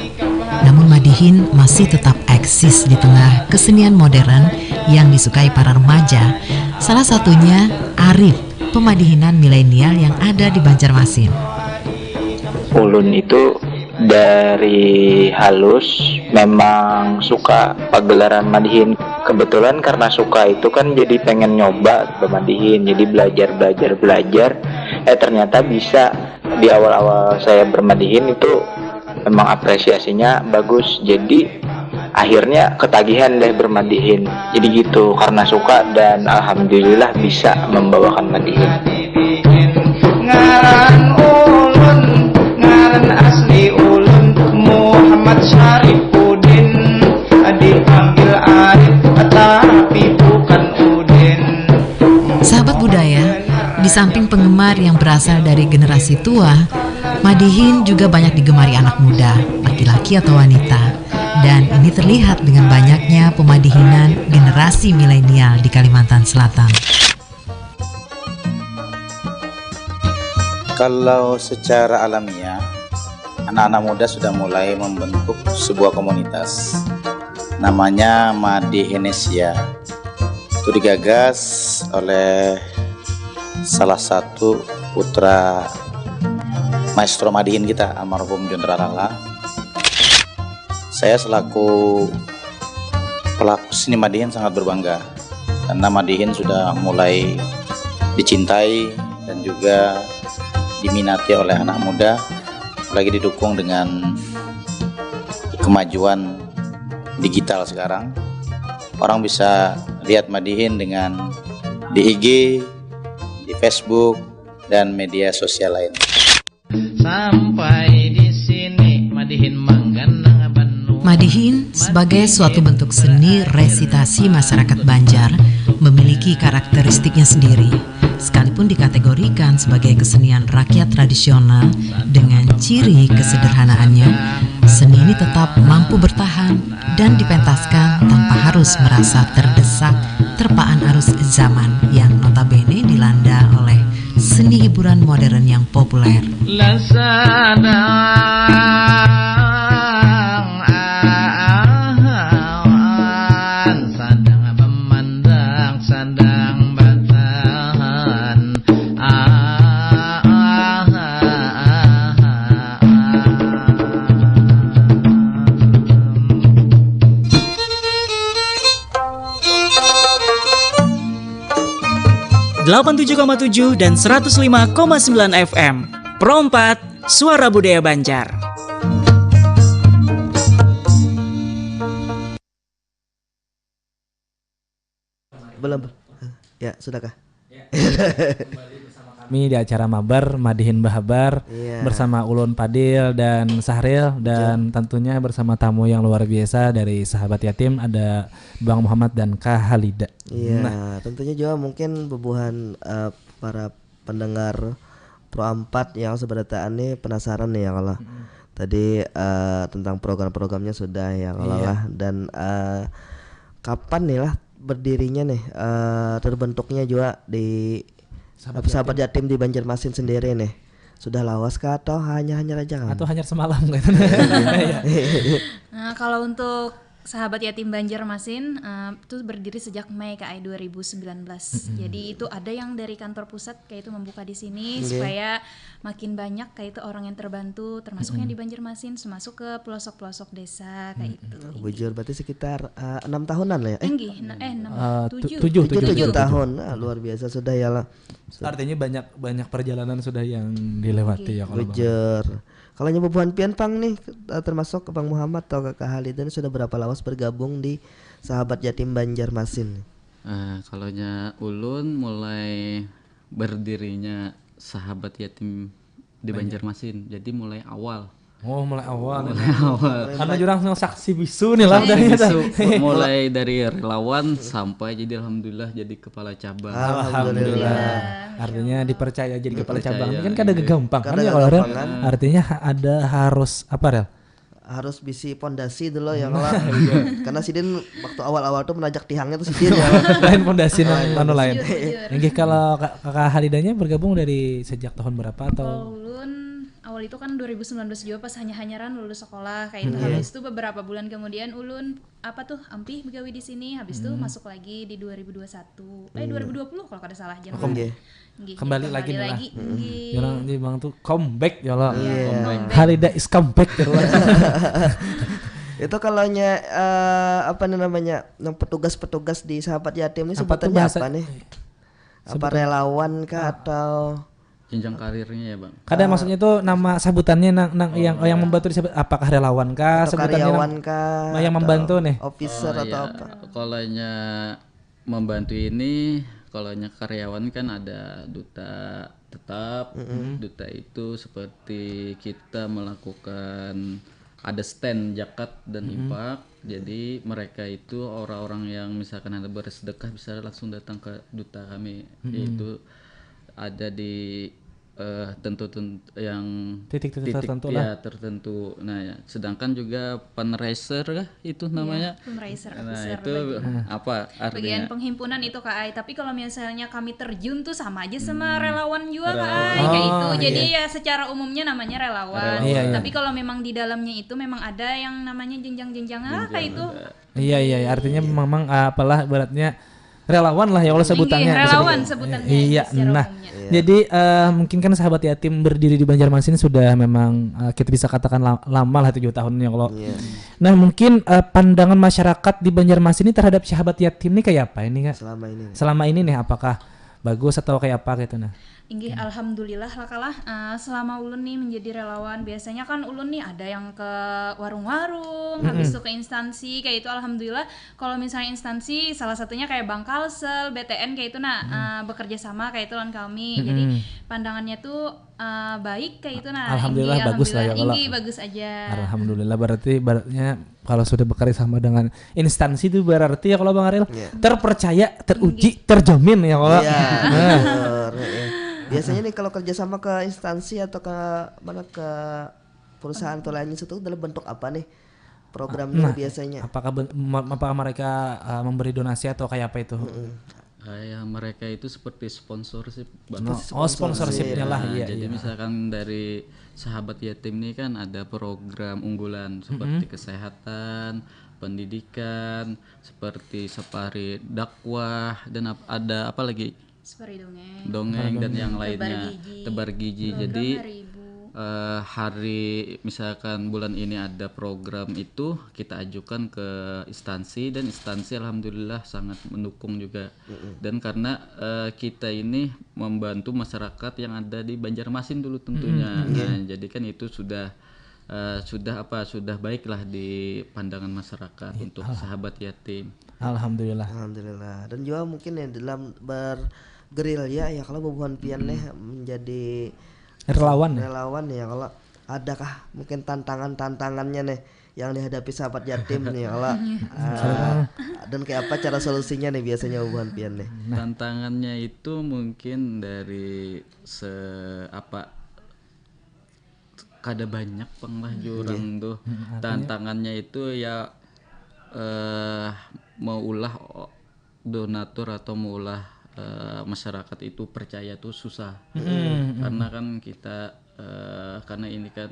Namun Madihin masih tetap eksis di tengah kesenian modern yang disukai para remaja. Salah satunya Arif, pemadihinan milenial yang ada di Banjarmasin. Ulun itu dari halus memang suka pagelaran Madihin. Kebetulan karena suka itu kan jadi pengen nyoba bemadihin. Jadi belajar, belajar, belajar. Eh, ternyata bisa. Di awal-awal saya bermadihin itu memang apresiasinya bagus. Jadi akhirnya ketagihan deh bermadihin. Jadi gitu, karena suka dan alhamdulillah bisa membawakan madihin. Ngaran ulun, ngaran asli ulun Muhammad Syarifuddin, dipanggil Arif tapi bukan Udin. Sahabat budaya, di samping penggemar yang berasal dari generasi tua, madihin juga banyak digemari anak muda, laki-laki atau wanita. Dan ini terlihat dengan banyaknya pemadihinan generasi milenial di Kalimantan Selatan. Kalau secara alamiah, anak-anak muda sudah mulai membentuk sebuah komunitas. Namanya Madihinesia. Itu digagas oleh salah satu putra maestro madihin kita, almarhum Jun Tralala. Saya selaku pelaku seni madihin sangat berbangga karena madihin sudah mulai dicintai dan juga diminati oleh anak muda, lagi didukung dengan kemajuan digital sekarang. Orang bisa lihat madihin dengan di I G, di Facebook, dan media sosial lain. Sampai di sini madihin mangganang banua. Madihin sebagai suatu bentuk seni resitasi masyarakat Banjar memiliki karakteristiknya sendiri. Sekalipun dikategorikan sebagai kesenian rakyat tradisional dengan ciri kesederhanaannya, seni ini tetap mampu bertahan dan dipentaskan tanpa harus merasa terdesak terpaan arus zaman yang notabene dilanda oleh seni hiburan modern yang populer. Lah sadang ahan, sadang bamandak, sadang batahan. Delapan tujuh koma tujuh dan seratus lima koma sembilan F M. Pro empat, Suara Budaya Banjar. Belum. Ya, sudahkah? Kami di acara mabar, madihin bahabar, iya, bersama ulun Padil dan Sahril, dan tentunya bersama tamu yang luar biasa dari Sahabat Yatim, ada Bang Muhammad dan Kak Halida. Iya, nah, tentunya juga mungkin bubuhan, eh, para pendengar Pro empat yang seberataan nih penasaran nih ya kalau, mm-mm, tadi, eh, tentang program-programnya sudah ya kalau, iya, lah, dan, eh, kapan nih lah berdirinya nih, eh, terbentuknya juga di Sahabat Yatim di Banjarmasin sendiri nih? Sudah lawas kah atau hanya-hanya aja kan? Atau hanya semalam gitu? Nah, kalau untuk Sahabat Yatim Banjarmasin, eh, itu berdiri sejak Mei, Kak, dua ribu sembilan belas. Mm-mm. Jadi itu ada yang dari kantor pusat kayak itu membuka di sini, oke, supaya makin banyak kayak itu orang yang terbantu, termasuk yang di Banjarmasin, termasuk ke pelosok-pelosok desa kayak itu. Bujur, berarti sekitar, eh, enam tahunan lah ya? Eh, enggak, eh, enam, eh, tu-, tujuh, tujuh, tujuh tahun. Nah, luar biasa sudah ya lah. Artinya banyak, banyak perjalanan sudah yang dilewati ya kalau bujur. Kalau nyoba buhan pian pang nih, eh, termasuk Bang Muhammad atau Kakak Halida, sudah berapa lawas bergabung di Sahabat Yatim Banjarmasin? Eh, kalau nya ulun mulai berdirinya Sahabat Yatim di Banjarmasin. Jadi mulai awal. Oh, mulai awal. Mulai awal. Karena jurang saksi bisu nih lah. Saksi bisu. Mulai dari relawan sampai jadi alhamdulillah jadi kepala cabang. Alhamdulillah. Artinya dipercaya jadi kepala cabang. Ini kan kada gampang kan ya kalau, Rel? Artinya ada harus apa, Rel? Harus bisi pondasi dulu ya kalau. Karena sidin waktu awal-awal tuh menajak tihangnya tuh sidin ya. Lain pondasi nang anu lain. Bujur, bujur. Inggih, kalau Kak, Kakak Halidanya bergabung dari sejak tahun berapa atau? Kalau ulun awal itu kan dua ribu sembilan belas juga pas hanya-hanyaran lulus sekolah kayak itu. Habis itu beberapa bulan kemudian ulun apa tuh ampih begawi di sini, habis itu masuk lagi di dua ribu dua puluh satu. Eh, dua ribu dua puluh kalau kada salah, jangan. Oke. Nggih, kembali lagi nih lah. Nggih. Orang di Bang tuh comeback ya lah. Iya. Comeback. Halida is comeback ya lah. Itu kalau nya, eh, apa nih namanya, yang petugas-petugas di Sahabat Yatim ini sebutannya apa nih? Apa relawan kah atau jenjang karirnya ya, Bang? Kada, maksudnya tuh nama sebutannya nang, nang yang, yang membantu di Sahabat, apakah relawan kah sebutannya, karyawan kah, yang membantu nih? Officer atau apa? Kalau nya membantu ini, kalau nya karyawan kan ada duta tetap. Duta itu seperti kita melakukan, ada stand zakat dan infak. Jadi mereka itu orang-orang yang misalkan ada bersedekah bisa langsung datang ke duta kami. Yaitu ada di, eh, tentu, tentu yang titik-titik tertentu lah. Ya, tertentu. Nah, ya. Sedangkan juga fundraiser kah itu namanya? Fundraiser. Nah, itu apa artinya? Bagian penghimpunan itu, Kak Ai. Tapi kalau misalnya kami terjun tuh sama aja sama relawan juga, Kak Ai. Kayak itu. Jadi ya secara umumnya namanya relawan. Relawan. Iya, iya. Tapi kalau memang di dalamnya itu memang ada yang namanya jenjang-jenjang, ah, kayak itu. Iya, iya, iya. Artinya memang, ah, apalah ibaratnya relawan lah ya kalau sebutannya. Inggih, relawan sebutannya. Iya, secara umumnya. Jadi, eh, mungkin kan Sahabat Yatim berdiri di Banjarmasin sudah memang, eh, kita bisa katakan la-, lama lah, tujuh tahun ya kalau. Iya. Nah, mungkin, eh, pandangan masyarakat di Banjarmasin ini terhadap Sahabat Yatim ini kayak apa ini, Kak? Selama ini nih. Selama ini nih, apakah bagus atau kayak apa gitu nah? Inggih, alhamdulillah lah kalah. Eh, selama ulun nih menjadi relawan, biasanya kan ulun nih ada yang ke warung-warung, habis itu ke instansi, kayak itu alhamdulillah. Kalau misalnya instansi, salah satunya kayak Bank Kalsel, B T N kayak itu nah, eh, bekerja sama kayak itu lawan kami. Jadi pandangannya tuh, eh, baik kayak itu nah. Alhamdulillah, bagus lah ya kalau. Inggih, bagus aja. Alhamdulillah, berarti ibaratnya kalau sudah bekerja sama dengan instansi itu berarti ya kalau Bang Aril, iya, terpercaya, teruji, terjamin ya kalau. Iya, benar, iya. Biasanya nih kalau kerja sama ke instansi atau ke mana, ke perusahaan atau lainnya itu dalam bentuk apa nih programnya biasanya? Apakah ben-, ma-, apakah mereka, uh, memberi donasi atau kayak apa itu? Kayak mereka itu seperti sponsorship, Bang. Oh, sponsorshipnya lah, iya. Jadi misalkan dari Sahabat Yatim ini kan ada program unggulan seperti kesehatan, pendidikan, seperti safari dakwah, dan ap-, ada apa lagi? Safari dongeng. Dongeng dan yang lainnya. Tebar gizi. Tebar gizi. Jadi, eh, hari misalkan bulan ini ada program itu, kita ajukan ke instansi dan instansi alhamdulillah sangat mendukung juga. Dan karena, eh, kita ini membantu masyarakat yang ada di Banjarmasin dulu tentunya. Nah, jadi kan itu sudah, eh, sudah apa, sudah baiklah di pandangan masyarakat untuk Sahabat Yatim. Alhamdulillah. Alhamdulillah. Dan juga mungkin ya dalam ber-, gerilya ya kalau bubuhan pian nih menjadi Relawan ya? relawan ya kalau adakah mungkin tantangan-tantangannya nih yang dihadapi sahabat yatim nih kalau uh, dan kayak apa cara solusinya nih biasanya bubuhan pian nih. Tantangannya itu mungkin dari se apa kada banyak pang lah jurang tuh. Tantangannya itu ya eh maulah o- donatur atau maulah eh, masyarakat itu percaya tuh susah. Karena kan kita eh, karena ini kan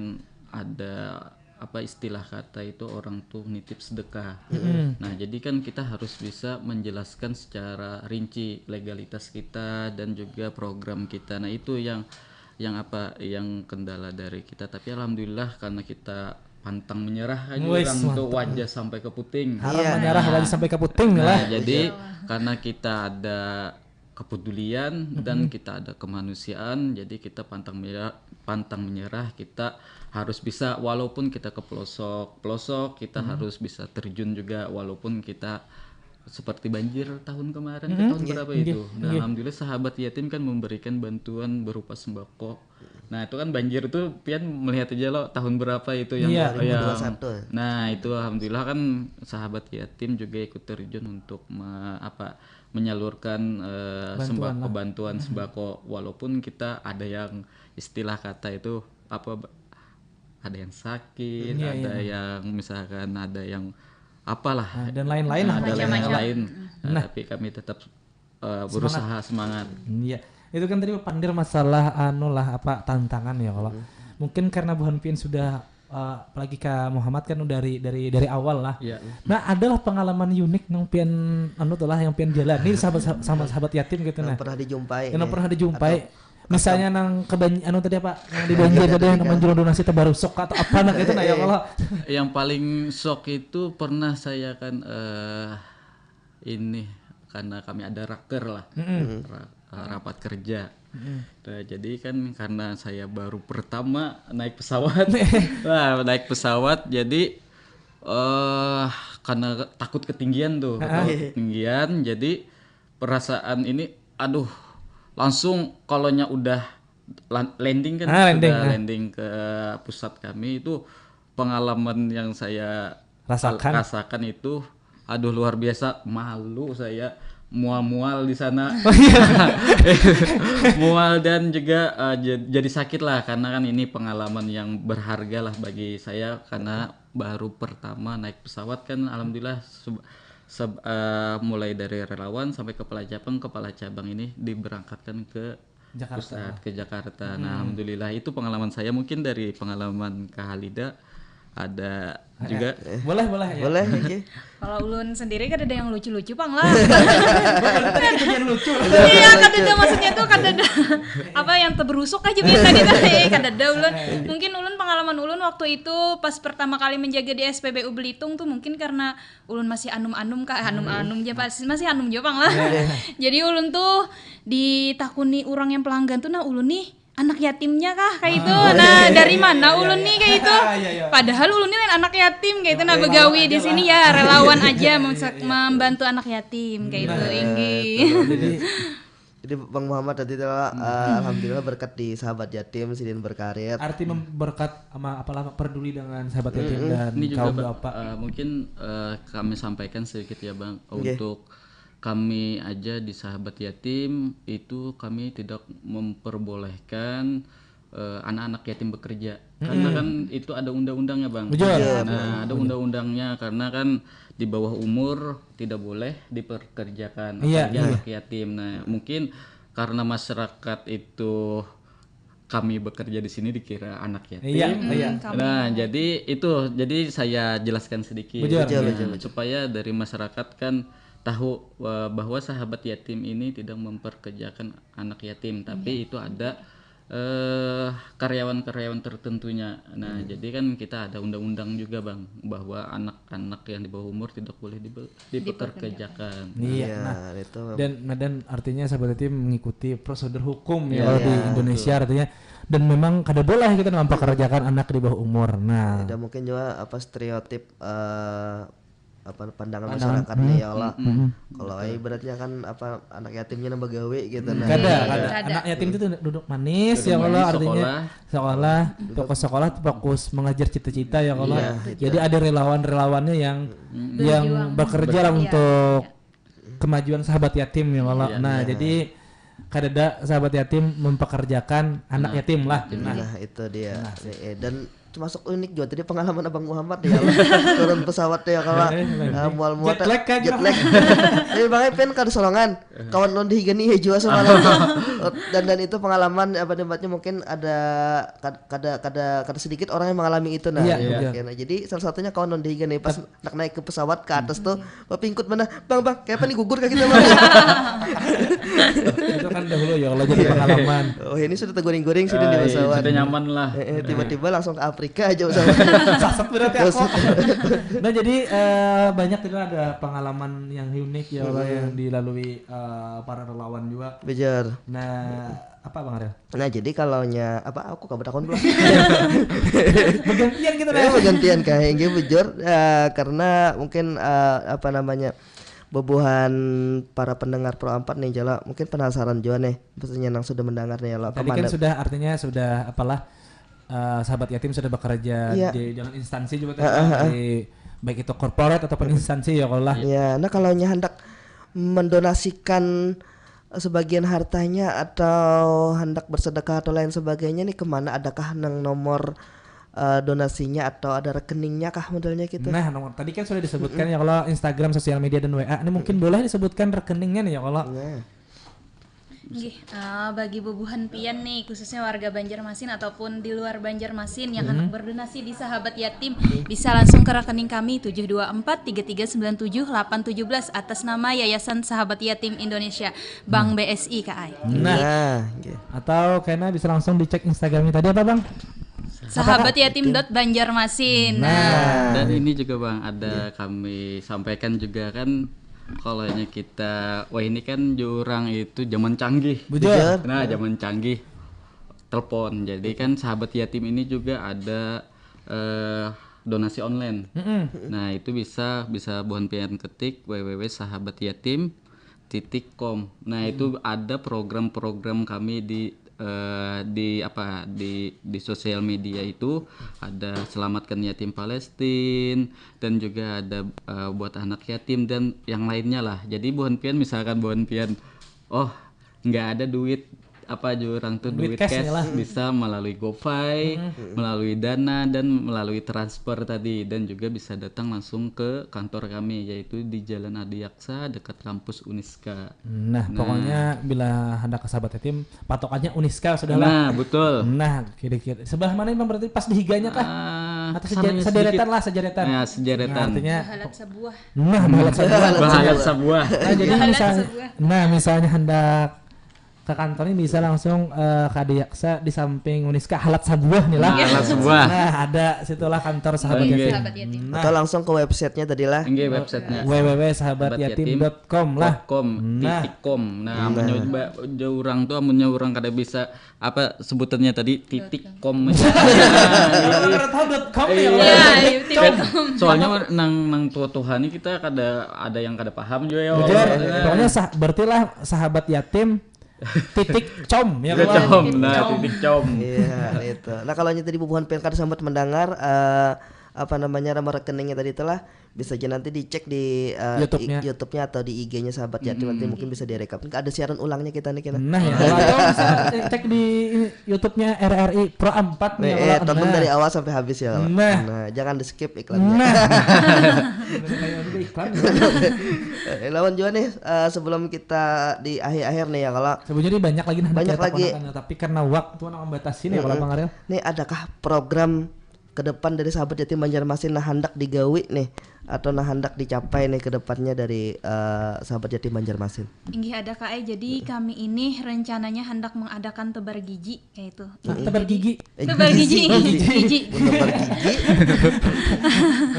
ada apa istilah kata itu orang tuh nitip sedekah. Nah, jadi kan kita harus bisa menjelaskan secara rinci legalitas kita dan juga program kita. Nah, itu yang yang apa yang kendala dari kita. Tapi alhamdulillah karena kita pantang menyerah aja Wes, orang tuh mantap. Wajah sampai ke puting. Haram Iya. Menyerah wajah sampai ke puting Nah, lah. jadi karena kita ada kepedulian dan kita ada kemanusiaan, jadi kita pantang menyerah, pantang menyerah, kita harus bisa walaupun kita ke pelosok, pelosok kita harus bisa terjun juga walaupun kita seperti banjir tahun kemarin ke tahun berapa itu. Nah, alhamdulillah sahabat yatim kan memberikan bantuan berupa sembako. Nah, itu kan banjir tuh pian melihat aja lo tahun berapa itu yang Iya. yang- 2021. Nah, itu alhamdulillah kan sahabat yatim juga ikut terjun untuk me- apa menyalurkan eh, sembako bantuan sembako walaupun kita ada yang istilah kata itu apa ba- ada yang sakit, Iya, ada iya. yang misalkan ada yang apalah Nah, dan lain-lain lah. ada Macam-macam. lain-lain. Nah, tapi kami tetap eh, berusaha semangat. Iya, itu kan tadi pandir masalah anu lah apa tantangan ya kalau mungkin karena buhan pian sudah eh, apalagi ke Muhammad kan dari dari dari awal lah. Iya. Nah, adalah pengalaman unik nang pian anu tuh lah yang pian jalani sahabat sama sahabat yatim gitu Yang nah. pernah dijumpai Yang nih. pernah dijumpai. Atau Misalnya nang kebanj anu tadi apa yang di banjir tadi yang menjual donasi tabarusok atau apa nah gitu nah ya kalau Yang paling shock itu pernah saya kan eh ini karena kami ada raker lah. Ra- eh, rapat kerja. Nah, jadi kan karena saya baru pertama naik pesawat. Nah, naik pesawat jadi eh karena takut ketinggian tuh, takut ketinggian jadi perasaan ini aduh langsung kalonya udah lan- landing kan Ah, landing, sudah ah. Landing ke pusat kami itu pengalaman yang saya Rasakan. rasakan itu aduh luar biasa malu saya mual-mual di sana mual dan juga eh, j- jadi sakit lah karena kan ini pengalaman yang berharga lah bagi saya karena baru pertama naik pesawat kan alhamdulillah se- se- eh, mulai dari relawan sampai kepala cabang kepala cabang ini diberangkatkan ke Jakarta. Pusat ke Jakarta. Nah, alhamdulillah itu pengalaman saya mungkin dari pengalaman Kak Halida ada juga Boleh, boleh ya. Boleh iki. Kalau ulun sendiri kada ada yang lucu-lucu pang lah. Tadi kejadian lucu. Iya, kada ada maksudnya tuh kada ada apa yang terberusuk aja biar tadi tadi kada ada ulun. Mungkin ulun pengalaman ulun waktu itu pas pertama kali menjaga di S P B U Belitung tuh mungkin karena ulun masih anum-anum kak anum-anum aja pas masih anum juga pang lah. Jadi ulun tuh ditakuni orang yang pelanggan tuh nah ulun nih anak yatimnya kah kayak itu nah dari mana ulun nih kayak itu padahal ulun nih lain anak yatim kayak itu nah begawi di sini ya relawan aja mem- membantu anak yatim kayak itu inggi Jadi Jadi Bang Muhammad tadi telah eh, alhamdulillah berkat di sahabat yatim sidin berkarir. arti mem- berkat sama apalah peduli dengan sahabat yatim dan Ini juga kaum Bang, duafa. eh, mungkin eh, kami sampaikan sedikit ya Bang Oke. Untuk kami aja di sahabat yatim itu kami tidak memperbolehkan eh, anak-anak yatim bekerja karena kan itu ada undang-undangnya Bang. Betul. Nah, ada undang-undangnya karena kan di bawah umur tidak boleh diperkerjakan Iya, apalagi iya. Anak yatim. Nah, mungkin karena masyarakat itu kami bekerja di sini dikira anak yatim. Iya, iya. Nah, jadi itu jadi saya jelaskan sedikit Bujur, Nah, bujur. supaya dari masyarakat kan tahu eh, bahwa sahabat yatim ini tidak memperkerjakan anak yatim, tapi itu ada eh karyawan-karyawan tertentunya. Nah, jadi kan kita ada undang-undang juga, Bang, bahwa anak-anak yang di bawah umur tidak boleh dibe- dipekerjakan. Iya. Ya, Nah, itu memang. dan nah, dan artinya sahabat yatim mengikuti prosedur hukum ya Iya, kalau di iya, Indonesia artinya dan memang kada boleh kita mempekerjakan anak di bawah umur. Nah, Ada mungkin juga apa stereotip eh, apa pandangan masyarakat nih ya Allah. Kalau ibaratnya kan apa anak yatimnya nambah gawe gitu nah. Kada, kada. Anak yatim itu duduk manis ya Allah, artinya sekolah, fokus sekolah, fokus mengejar cita-cita ya Allah. Jadi ada relawan-relawannya yang yang bekerja lah untuk kemajuan sahabat yatim ya Allah. Nah, jadi kadada sahabat yatim mempekerjakan anak yatim lah. Nah, itu dia. Nih, eh, dan termasuk unik juga tadi pengalaman Abang Muhammad ya Allah. Turun pesawat ya kalau ah, mual-mual jet lag kan, jet lag. Tapi Bang Epin kada sorangan. Kawan ulun di higa nih jua semalam tuh. Dan dan itu pengalaman apa debatnya mungkin ada kad- kada kada kada sedikit orang yang mengalami itu nah. Iya, Iya. iya. Oke, nah, jadi salah satunya kawan ulun di higa nih pas nak naik ke pesawat ke atas tuh bapingkut mana bang bang kayak apa nih gugur kaki kita bang. Itu kan dahulu ya Allah jadi pengalaman. Oh ini sudah terguring-guring sini di Ah, iya, pesawat. Sudah nyaman lah. Eh, eh, tiba-tiba langsung ke Afrika aja pesawat. Sasat berarti aku. Nah jadi eh, banyak itu ada pengalaman yang unik ya Allah yang dilalui eh, para relawan juga. Bejar. Nah apa Bang Ariel? Nah jadi kalaunya apa aku kabar takon belum? Bergantian kita Ya, bergantian kayak enggak bujur eh, karena mungkin eh, apa namanya bubuhan para pendengar Pro empat nih jala mungkin penasaran juga nih maksudnya yang sudah mendengar nih ya lo Tadi kan sudah artinya sudah apalah eh, sahabat yatim sudah bekerja Iya. di dalam instansi juga tadi di baik itu corporate ataupun instansi ya kalau lah. Ya, nah kalau nya hendak mendonasikan sebagian hartanya atau hendak bersedekah atau lain sebagainya nih kemana adakah nang nomor eh, donasinya atau ada rekeningnya kah modelnya gitu? Nah, nomor tadi kan sudah disebutkan ya kalau Instagram, sosial media dan W A. Ini mungkin boleh disebutkan rekeningnya nih ya kalau. Nah, Nggih, eh, bagi bubuhan pian nih, khususnya warga Banjarmasin ataupun di luar Banjarmasin yang hendak berdonasi di Sahabat Yatim, bisa langsung ke rekening kami tujuh dua empat tiga tiga sembilan tujuh delapan tujuh belas atas nama Yayasan Sahabat Yatim Indonesia, Bank B S I K A I. Nah, nah, gitu. Atau kena bisa langsung dicek Instagramnya tadi apa bang? Sahabat Yatim dot Banjarmasin. Nah, Dan ini juga bang, ada kami sampaikan juga kan, kalau hanya kita, wah ini kan jurang itu zaman canggih. Bujur. Nah, zaman canggih, telepon. Jadi kan sahabat yatim ini juga ada eh, donasi online. Nah, itu bisa bisa buhan pian ketik w w w sahabat yatim titik com. Nah, itu ada program-program kami di eh, di apa di di sosial media itu ada selamatkan yatim Palestin dan juga ada eh, buat anak yatim dan yang lainnya lah. Jadi buhan pian misalkan buhan pian oh nggak ada duit apa aja orang tuh Duit duit, cash cash, nih lah. Bisa melalui GoPay, melalui Dana dan melalui transfer tadi dan juga bisa datang langsung ke kantor kami yaitu di Jalan Adiaksa dekat kampus Uniska. Nah, pokoknya bila hendak ke sahabat yatim, patokannya Uniska sudah lah. Nah, betul. Nah, kira-kira sebelah mana bang berarti pas di higanya kah? Ah, Atau sampingnya seja- sederetan sedikit. lah, sederetan. Ya, sederetan. Nah, artinya Bahalat sebuah. Nah, bahalat sebuah. Bahalat sebuah. Nah, jadi Bahalat misalnya, sebuah. Nah, misalnya hendak ke kantor ini bisa langsung eh, ke Adiaksa di samping Uniska halat sebuah nih lah. Halat sebuah. Nah, ada situlah kantor sahabat Oke. yatim. Sahabat yatim. Nah, Atau langsung ke websitenya tadi lah. Enggak websitenya. w w w sahabat yatim dot com lah. Dot com, Nah. Titik com. Nah, amunnya ba- jauh orang tuh amunnya orang kada bisa apa sebutannya tadi titik com. Kalau kada tahu dot com ya. Iya. Bang? Ya, itu. Soalnya nang nang tua-tua ini kita kada ada yang kada paham juga ya. Betul. Nah. Pokoknya sah, berarti lah sahabat yatim titik com ya Titik Bang? com, nah titik com. Iya, itu. Nah, kalau tadi bubuhan pian kada sempat mendengar eh, apa namanya nomor rekeningnya tadi itulah bisa aja nanti dicek di eh, YouTube-nya. i- YouTube-nya atau di I G-nya sahabat yatim nanti mungkin bisa direkap. Ada siaran ulangnya kita nih kena. Nah, ya. Atau bisa cek di YouTube-nya R R I Pro empat nih. Nih, Kalau eh, tonton nah. dari awal sampai habis ya. Nah. Nah, jangan di skip iklannya. Nah. Kayak udah iklan. Eh, lawan juga nih eh, sebelum kita di akhir-akhir nih ya kalau Sebenarnya banyak lagi nah Banyak kita lagi. ponakan, tapi karena waktu nah membatasi nih kalau Bang Ariel. Nih adakah program ke depan dari sahabat yatim Banjarmasin nah hendak digawi nih atau nah hendak dicapai nih ke depannya dari eh, sahabat yatim Banjarmasin? Inggih ada Kak, eh, jadi kami ini rencananya hendak mengadakan tebar gigi kayak itu. Nah, tebar gigi. Eh, Tebar gigi, gigi. Tebar gigi.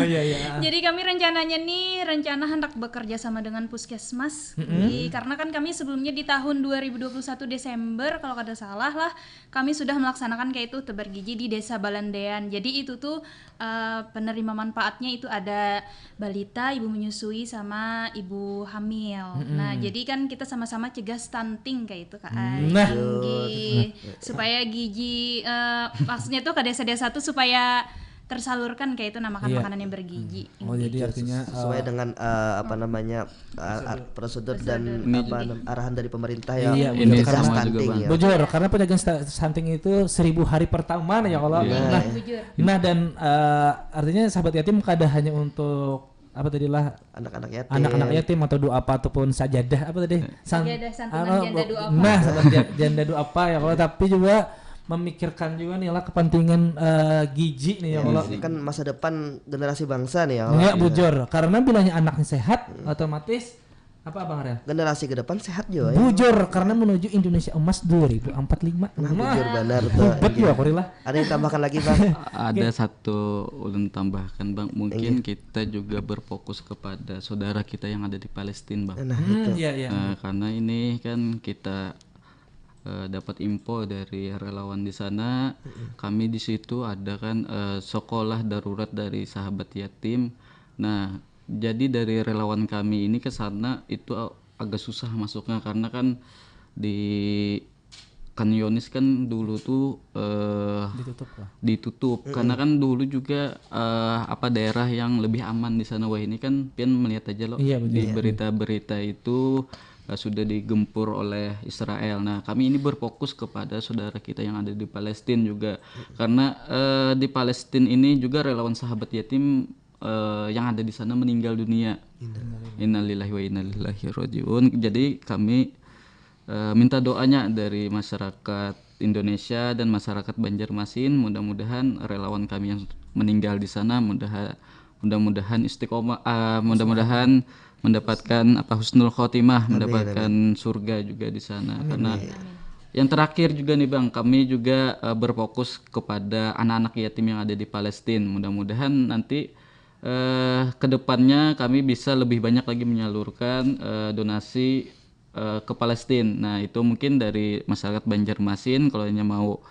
Oh iya iya. Jadi kami rencananya nih rencana hendak bekerja sama dengan puskesmas. Di- karena kan kami sebelumnya di tahun dua ribu dua puluh satu Desember kalau kada salah lah kami sudah melaksanakan kayak itu tebar gigi di Desa Balandean. Jadi itu tuh eh, penerima manfaatnya itu ada Balita, ibu menyusui sama ibu hamil. Nah, jadi kan kita sama-sama cegah stunting kayak itu kan. Nah. Inggih. Supaya gizi eh, maksudnya tuh ke desa-desa tuh supaya tersalurkan kayak itu, nah, makan Iya. Makanan yang bergizi. Oh, jadi artinya sesuai eh, dengan eh, apa namanya eh, ar- prosedur dan Ini apa nam- arahan dari pemerintah ya Iya, untuk benar. cegah Sama juga, stunting Bang. ya. Bujur, karena penyakit sta- stunting itu seribu hari pertama nih ya Allah. Iya. Nah, Bujur. nah, dan eh, artinya sahabat yatim kada hanya untuk apa tadi lah Anak-anak yatim. Anak-anak yatim atau doa apa ataupun sajadah apa tadi? San- Sajadah santunan anu, janda doa apa? Nah, santunan ja- janda doa apa ya Allah, tapi juga memikirkan juga nih Allah kepentingan eh, gizi nih ya Allah. Ini kan masa depan generasi bangsa nih ya. Ya, bujur. Karena bilanya anaknya sehat, otomatis apa Abang Rel? Generasi ke depan sehat juga ya. Bujur, karena menuju Indonesia Emas dua ribu empat puluh lima. Nah, bujur benar tuh. Hebat ya, Korila. Ada yang tambahkan lagi bang? Ada satu ulun tambahkan bang, mungkin kita juga berfokus kepada saudara kita yang ada di Palestina bang. Nah, Hmm, iya, iya. Eh, karena ini kan kita eh, dapat info dari relawan di sana. Kami di situ ada kan eh, sekolah darurat dari sahabat yatim. Nah, jadi dari relawan kami ini ke sana itu a- agak susah masuknya karena kan di Khan Younis kan dulu tuh eh, Ditutup lah. ditutup karena kan dulu juga eh, apa daerah yang lebih aman di sana. Wah, ini kan pian melihat aja loh Iya, betul. Di berita-berita itu eh, sudah digempur oleh Israel. Nah, kami ini berfokus kepada saudara kita yang ada di Palestina juga karena eh, di Palestina ini juga relawan sahabat yatim eh, yang ada di sana meninggal dunia. Innalillahi wa inna ilaihi rajiun. Jadi kami eh, minta doanya dari masyarakat Indonesia dan masyarakat Banjarmasin. Mudah-mudahan relawan kami yang meninggal di sana mudah mudah-mudahan istiqomah, eh, mudah-mudahan mendapatkan apa husnul khotimah, mendapatkan surga juga di sana. Karena yang terakhir juga nih bang, kami juga eh, berfokus kepada anak-anak yatim yang ada di Palestina. Mudah-mudahan nanti eh, kedepannya kami bisa lebih banyak lagi menyalurkan eh, donasi eh, ke Palestina. Nah, itu mungkin dari masyarakat Banjarmasin kalau hanya mau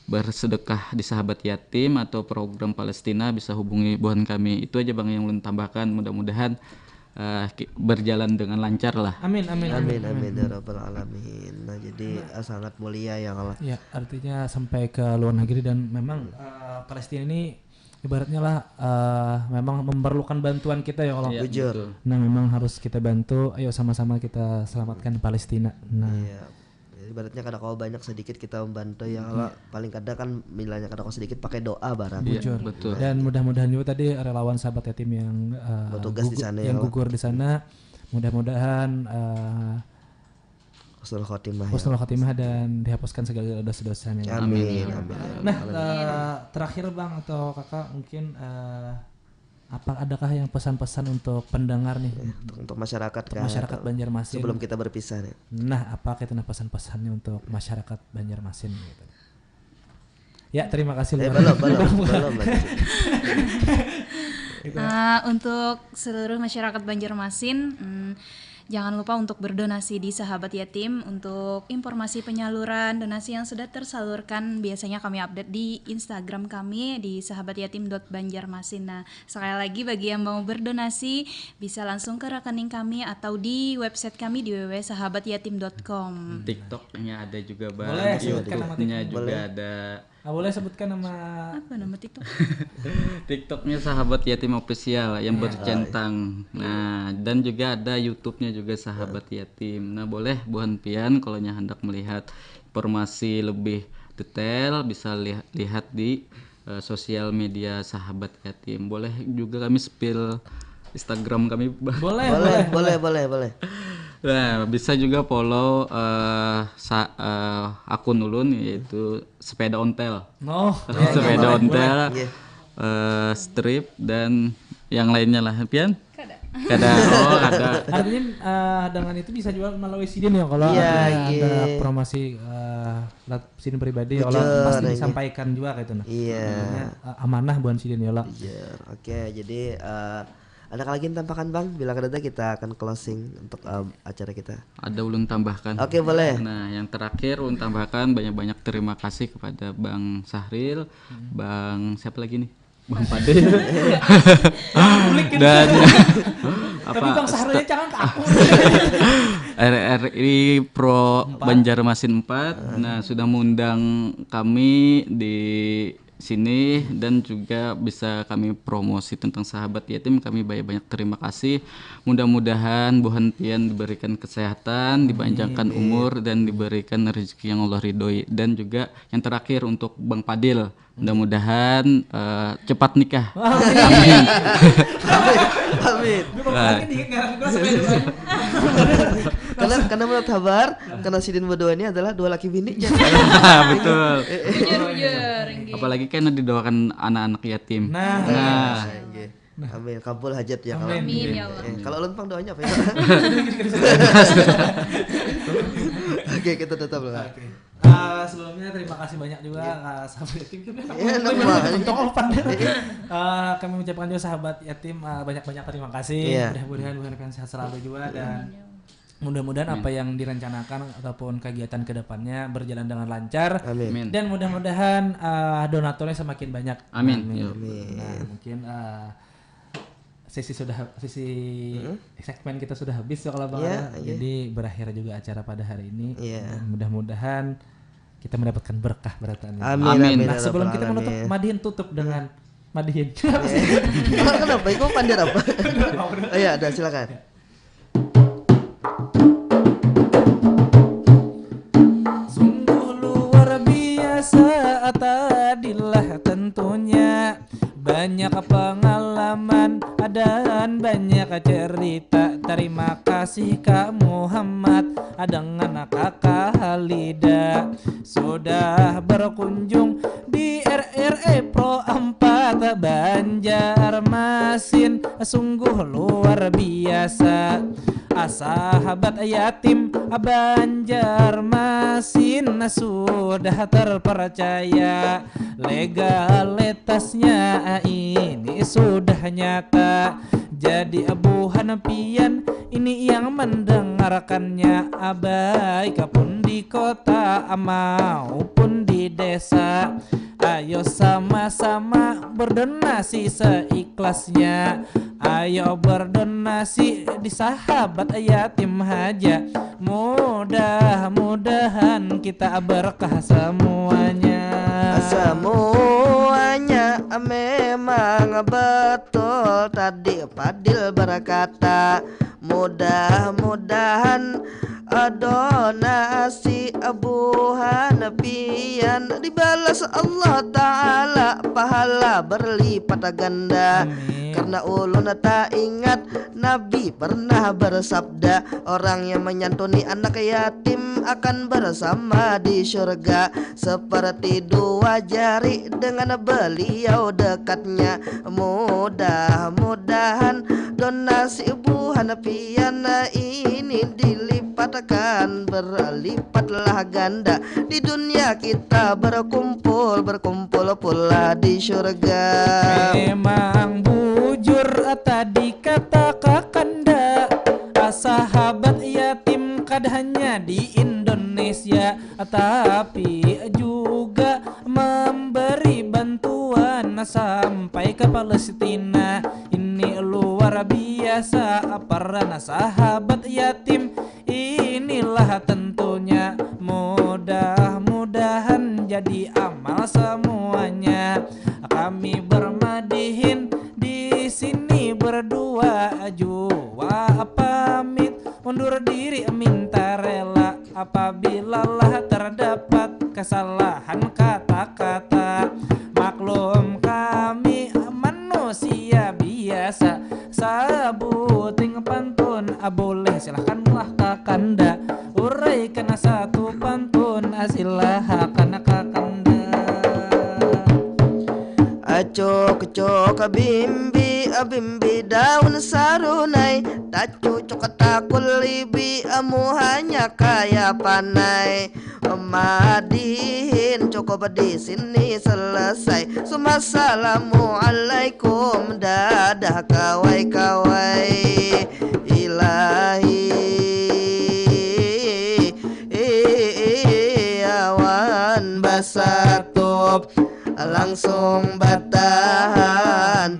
bersedekah di sahabat yatim atau program Palestina bisa hubungi buhan kami. Itu aja bang yang ulun tambahkan. Mudah-mudahan eh, ki- berjalan dengan lancar lah. Amin, amin, Amin amin ya rabbal alamin. Nah jadi eh, sangat mulia ya Allah. Ya, artinya sampai ke luar negeri dan memang eh, Palestina ini ibaratnya lah eh, memang memerlukan bantuan kita ya Allah. Iya, Bujur. betul. Nah, memang harus kita bantu. Ayo sama-sama kita selamatkan Palestina. Nah, Iya. Jadi ibaratnya kada kawa banyak sedikit kita membantu ya Allah. Paling kada kan bilanya kada kawa sedikit pakai doa barang. Bujur. Betul. Dan mudah-mudahan juga tadi relawan sahabat yatim yang eh, Bertugas di gugu- sana ya yang Allah. Gugur di sana, mudah-mudahan eh, Husnul khotimah. Ya. Husnul khotimah dan dihapuskan segala dosa-dosanya. Amin. Amin. Nah, eh, terakhir bang atau kakak mungkin eh, apa adakah yang pesan-pesan untuk pendengar nih Untuk, untuk masyarakat untuk kan. masyarakat Banjarmasin? Sebelum kita berpisah nih. Nah, apa kita nah pesan-pesannya untuk masyarakat Banjarmasin gitu? Ya, terima kasih. Eh Luar- belum belum belum lagi. Eh, untuk seluruh masyarakat Banjarmasin, mm, jangan lupa untuk berdonasi di Sahabat Yatim. Untuk informasi penyaluran donasi yang sudah tersalurkan, biasanya kami update di Instagram kami di sahabatyatim.banjarmasin. Nah, sekali lagi bagi yang mau berdonasi, bisa langsung ke rekening kami atau di website kami di www.sahabatyatim.com. TikToknya ada juga bang, Boleh, sebutkan nama YouTube-nya juga ada. Ah, boleh sebutkan nama Apa nama TikTok? TikToknya Sahabat Yatim Official yang bercentang. Nah, dan juga ada YouTube-nya juga Sahabat Yatim. Nah, boleh buhan pian kalau nya hendak melihat informasi lebih detail bisa lihat lihat di eh, sosial media Sahabat Yatim. Boleh juga kami spill Instagram kami. Boleh, Boleh boleh boleh boleh. Nah, bisa juga follow eh, sa- eh, akun ulun yaitu sepeda ontel. No. Sepeda ontel, Iya. eh, strip dan yang lainnya lah. Pian? Kada. Kada. Oh, kada. Artinya eh, dengan itu bisa juga melalui sidin ya kalau Iya, ada, iya. ada promosi eh, lewat sidin pribadi ya kalau Bujur, pasti iya. Disampaikan juga kayak itu nah. Iya. Artinya, eh, amanah buhan sidin ya lah. Bujur. Oke, jadi eh, ada lagi yang tampakan bang? Bila kada ada kita akan closing untuk eh, acara kita. Ada ulun tambahkan. Oke boleh. Nah, yang terakhir ulun tambahkan banyak-banyak terima kasih kepada Bang Sahril, Bang siapa lagi nih? Bang Fadil. Dan tapi apa, Bang Sahrul aja jangan ke aku. R R I Pro empat. Banjarmasin empat, nah, sudah mengundang kami di sini dan juga bisa kami promosi tentang Sahabat Yatim. Kami banyak-banyak terima kasih. Mudah-mudahan buhan pian diberikan kesehatan, dipanjangkan umur, dan diberikan rezeki yang Allah ridhoi. Dan juga yang terakhir untuk Bang Fadil, mudah-mudahan eh, cepat nikah. Amin. Amin. Amin. Nah. Karena karena menurut kabar, karena sidin berdua ini adalah dua laki bini. Betul. Bujur, bujur, inggih. Apalagi kan didoakan anak-anak yatim. Nah. Nah. Nah, inggih. Amin, kabul hajat ya, kalau. Amin, ya Allah. Eh, kalau ulun pang doanya apa ya? Oke, kita tetap lah. Oke. Eh, sebelumnya terima kasih banyak juga ke Sahabat Yatim. Iya, nambah. Untung apa nih? Eh, kami mengucapkan juga Sahabat Yatim, eh, banyak-banyak terima kasih. Iya. Mudah-mudahan buhan pian sehat selalu juga dan mudah-mudahan apa yang direncanakan ataupun kegiatan ke depannya berjalan dengan lancar. Amin. Amin. Dan mudah-mudahan, eh, donaturnya semakin banyak. Amin. Amin. Amin. Nah, mungkin, eh, sesi sudah, sesi segmen kita sudah habis ya kalau Bang Iya, Arya. Iya. Jadi berakhir juga acara pada hari ini. Iya. Dan mudah-mudahan kita mendapatkan berkah berataan ini. Amin, Amin. Amin, Nah, ya sebelum rabbal kita menutup, alamin. Madihin tutup dengan Madihin. Kenapa? Iku pandir apa? Oh, iya, ada, silakan. Sungguh luar biasa tadilah tentunya. Banyak pengalaman dan banyak cerita. Terima kasih Kak Muhammad dengan Kakak Halida sudah berkunjung di R R E Pro empat Banjarmasin. Sungguh luar biasa. Ah, Sahabat Yatim Banjarmasin sudah terpercaya. Legalitasnya ini sudah nyata. Jadi buhan pian ini yang mendengarkannya, baik pun di kota maupun di desa. Ayo sama-sama berdonasi seikhlasnya. Ayo berdonasi di Sahabat Yatim haja. Mudah-mudahan kita berkah semuanya. Semuanya memang betul tadi Fadil berkata. Mudah-mudahan, eh, donasi, eh, buhan pian dibalas Allah Ta'ala pahala berlipat ganda. Amin. Karena ulun tak ingat Nabi pernah bersabda, orang yang menyantuni anak yatim akan bersama di surga seperti dua jari dengan beliau dekatnya. Mudah-mudahan donasi buhan pian ini dilipatkan berlipatlah ganda. Di dunia kita berkumpul, berkumpul pula di surga. Memang bujur tadi kata kakanda, sahabat yatim kada hanya di Indonesia, tapi juga memberi bantuan sampai ke Palestina. Ini luar biasa peran sahabat yatim. Inilah tentunya, mudah-mudahan jadi amal semuanya. Kami bermadihin di sini berdua jua pamit undur diri minta rela. Apabila lah terdapat kesalahan kata-kata, maklum kami manusia biasa. Sabuting pantun, ah, boleh, silahkanlah kakanda. Uraikan satu pantun, ah, silahakan kakanda. Acuk-cuk bimbi, bimbi daun sarunai, tacucuk takulibi, muhanya kaya panai. Madihin cukup di sini selesai. Sumassalamualaikum, dadah kawai-kawai. Ilahi, awan basatup. langsung batahan.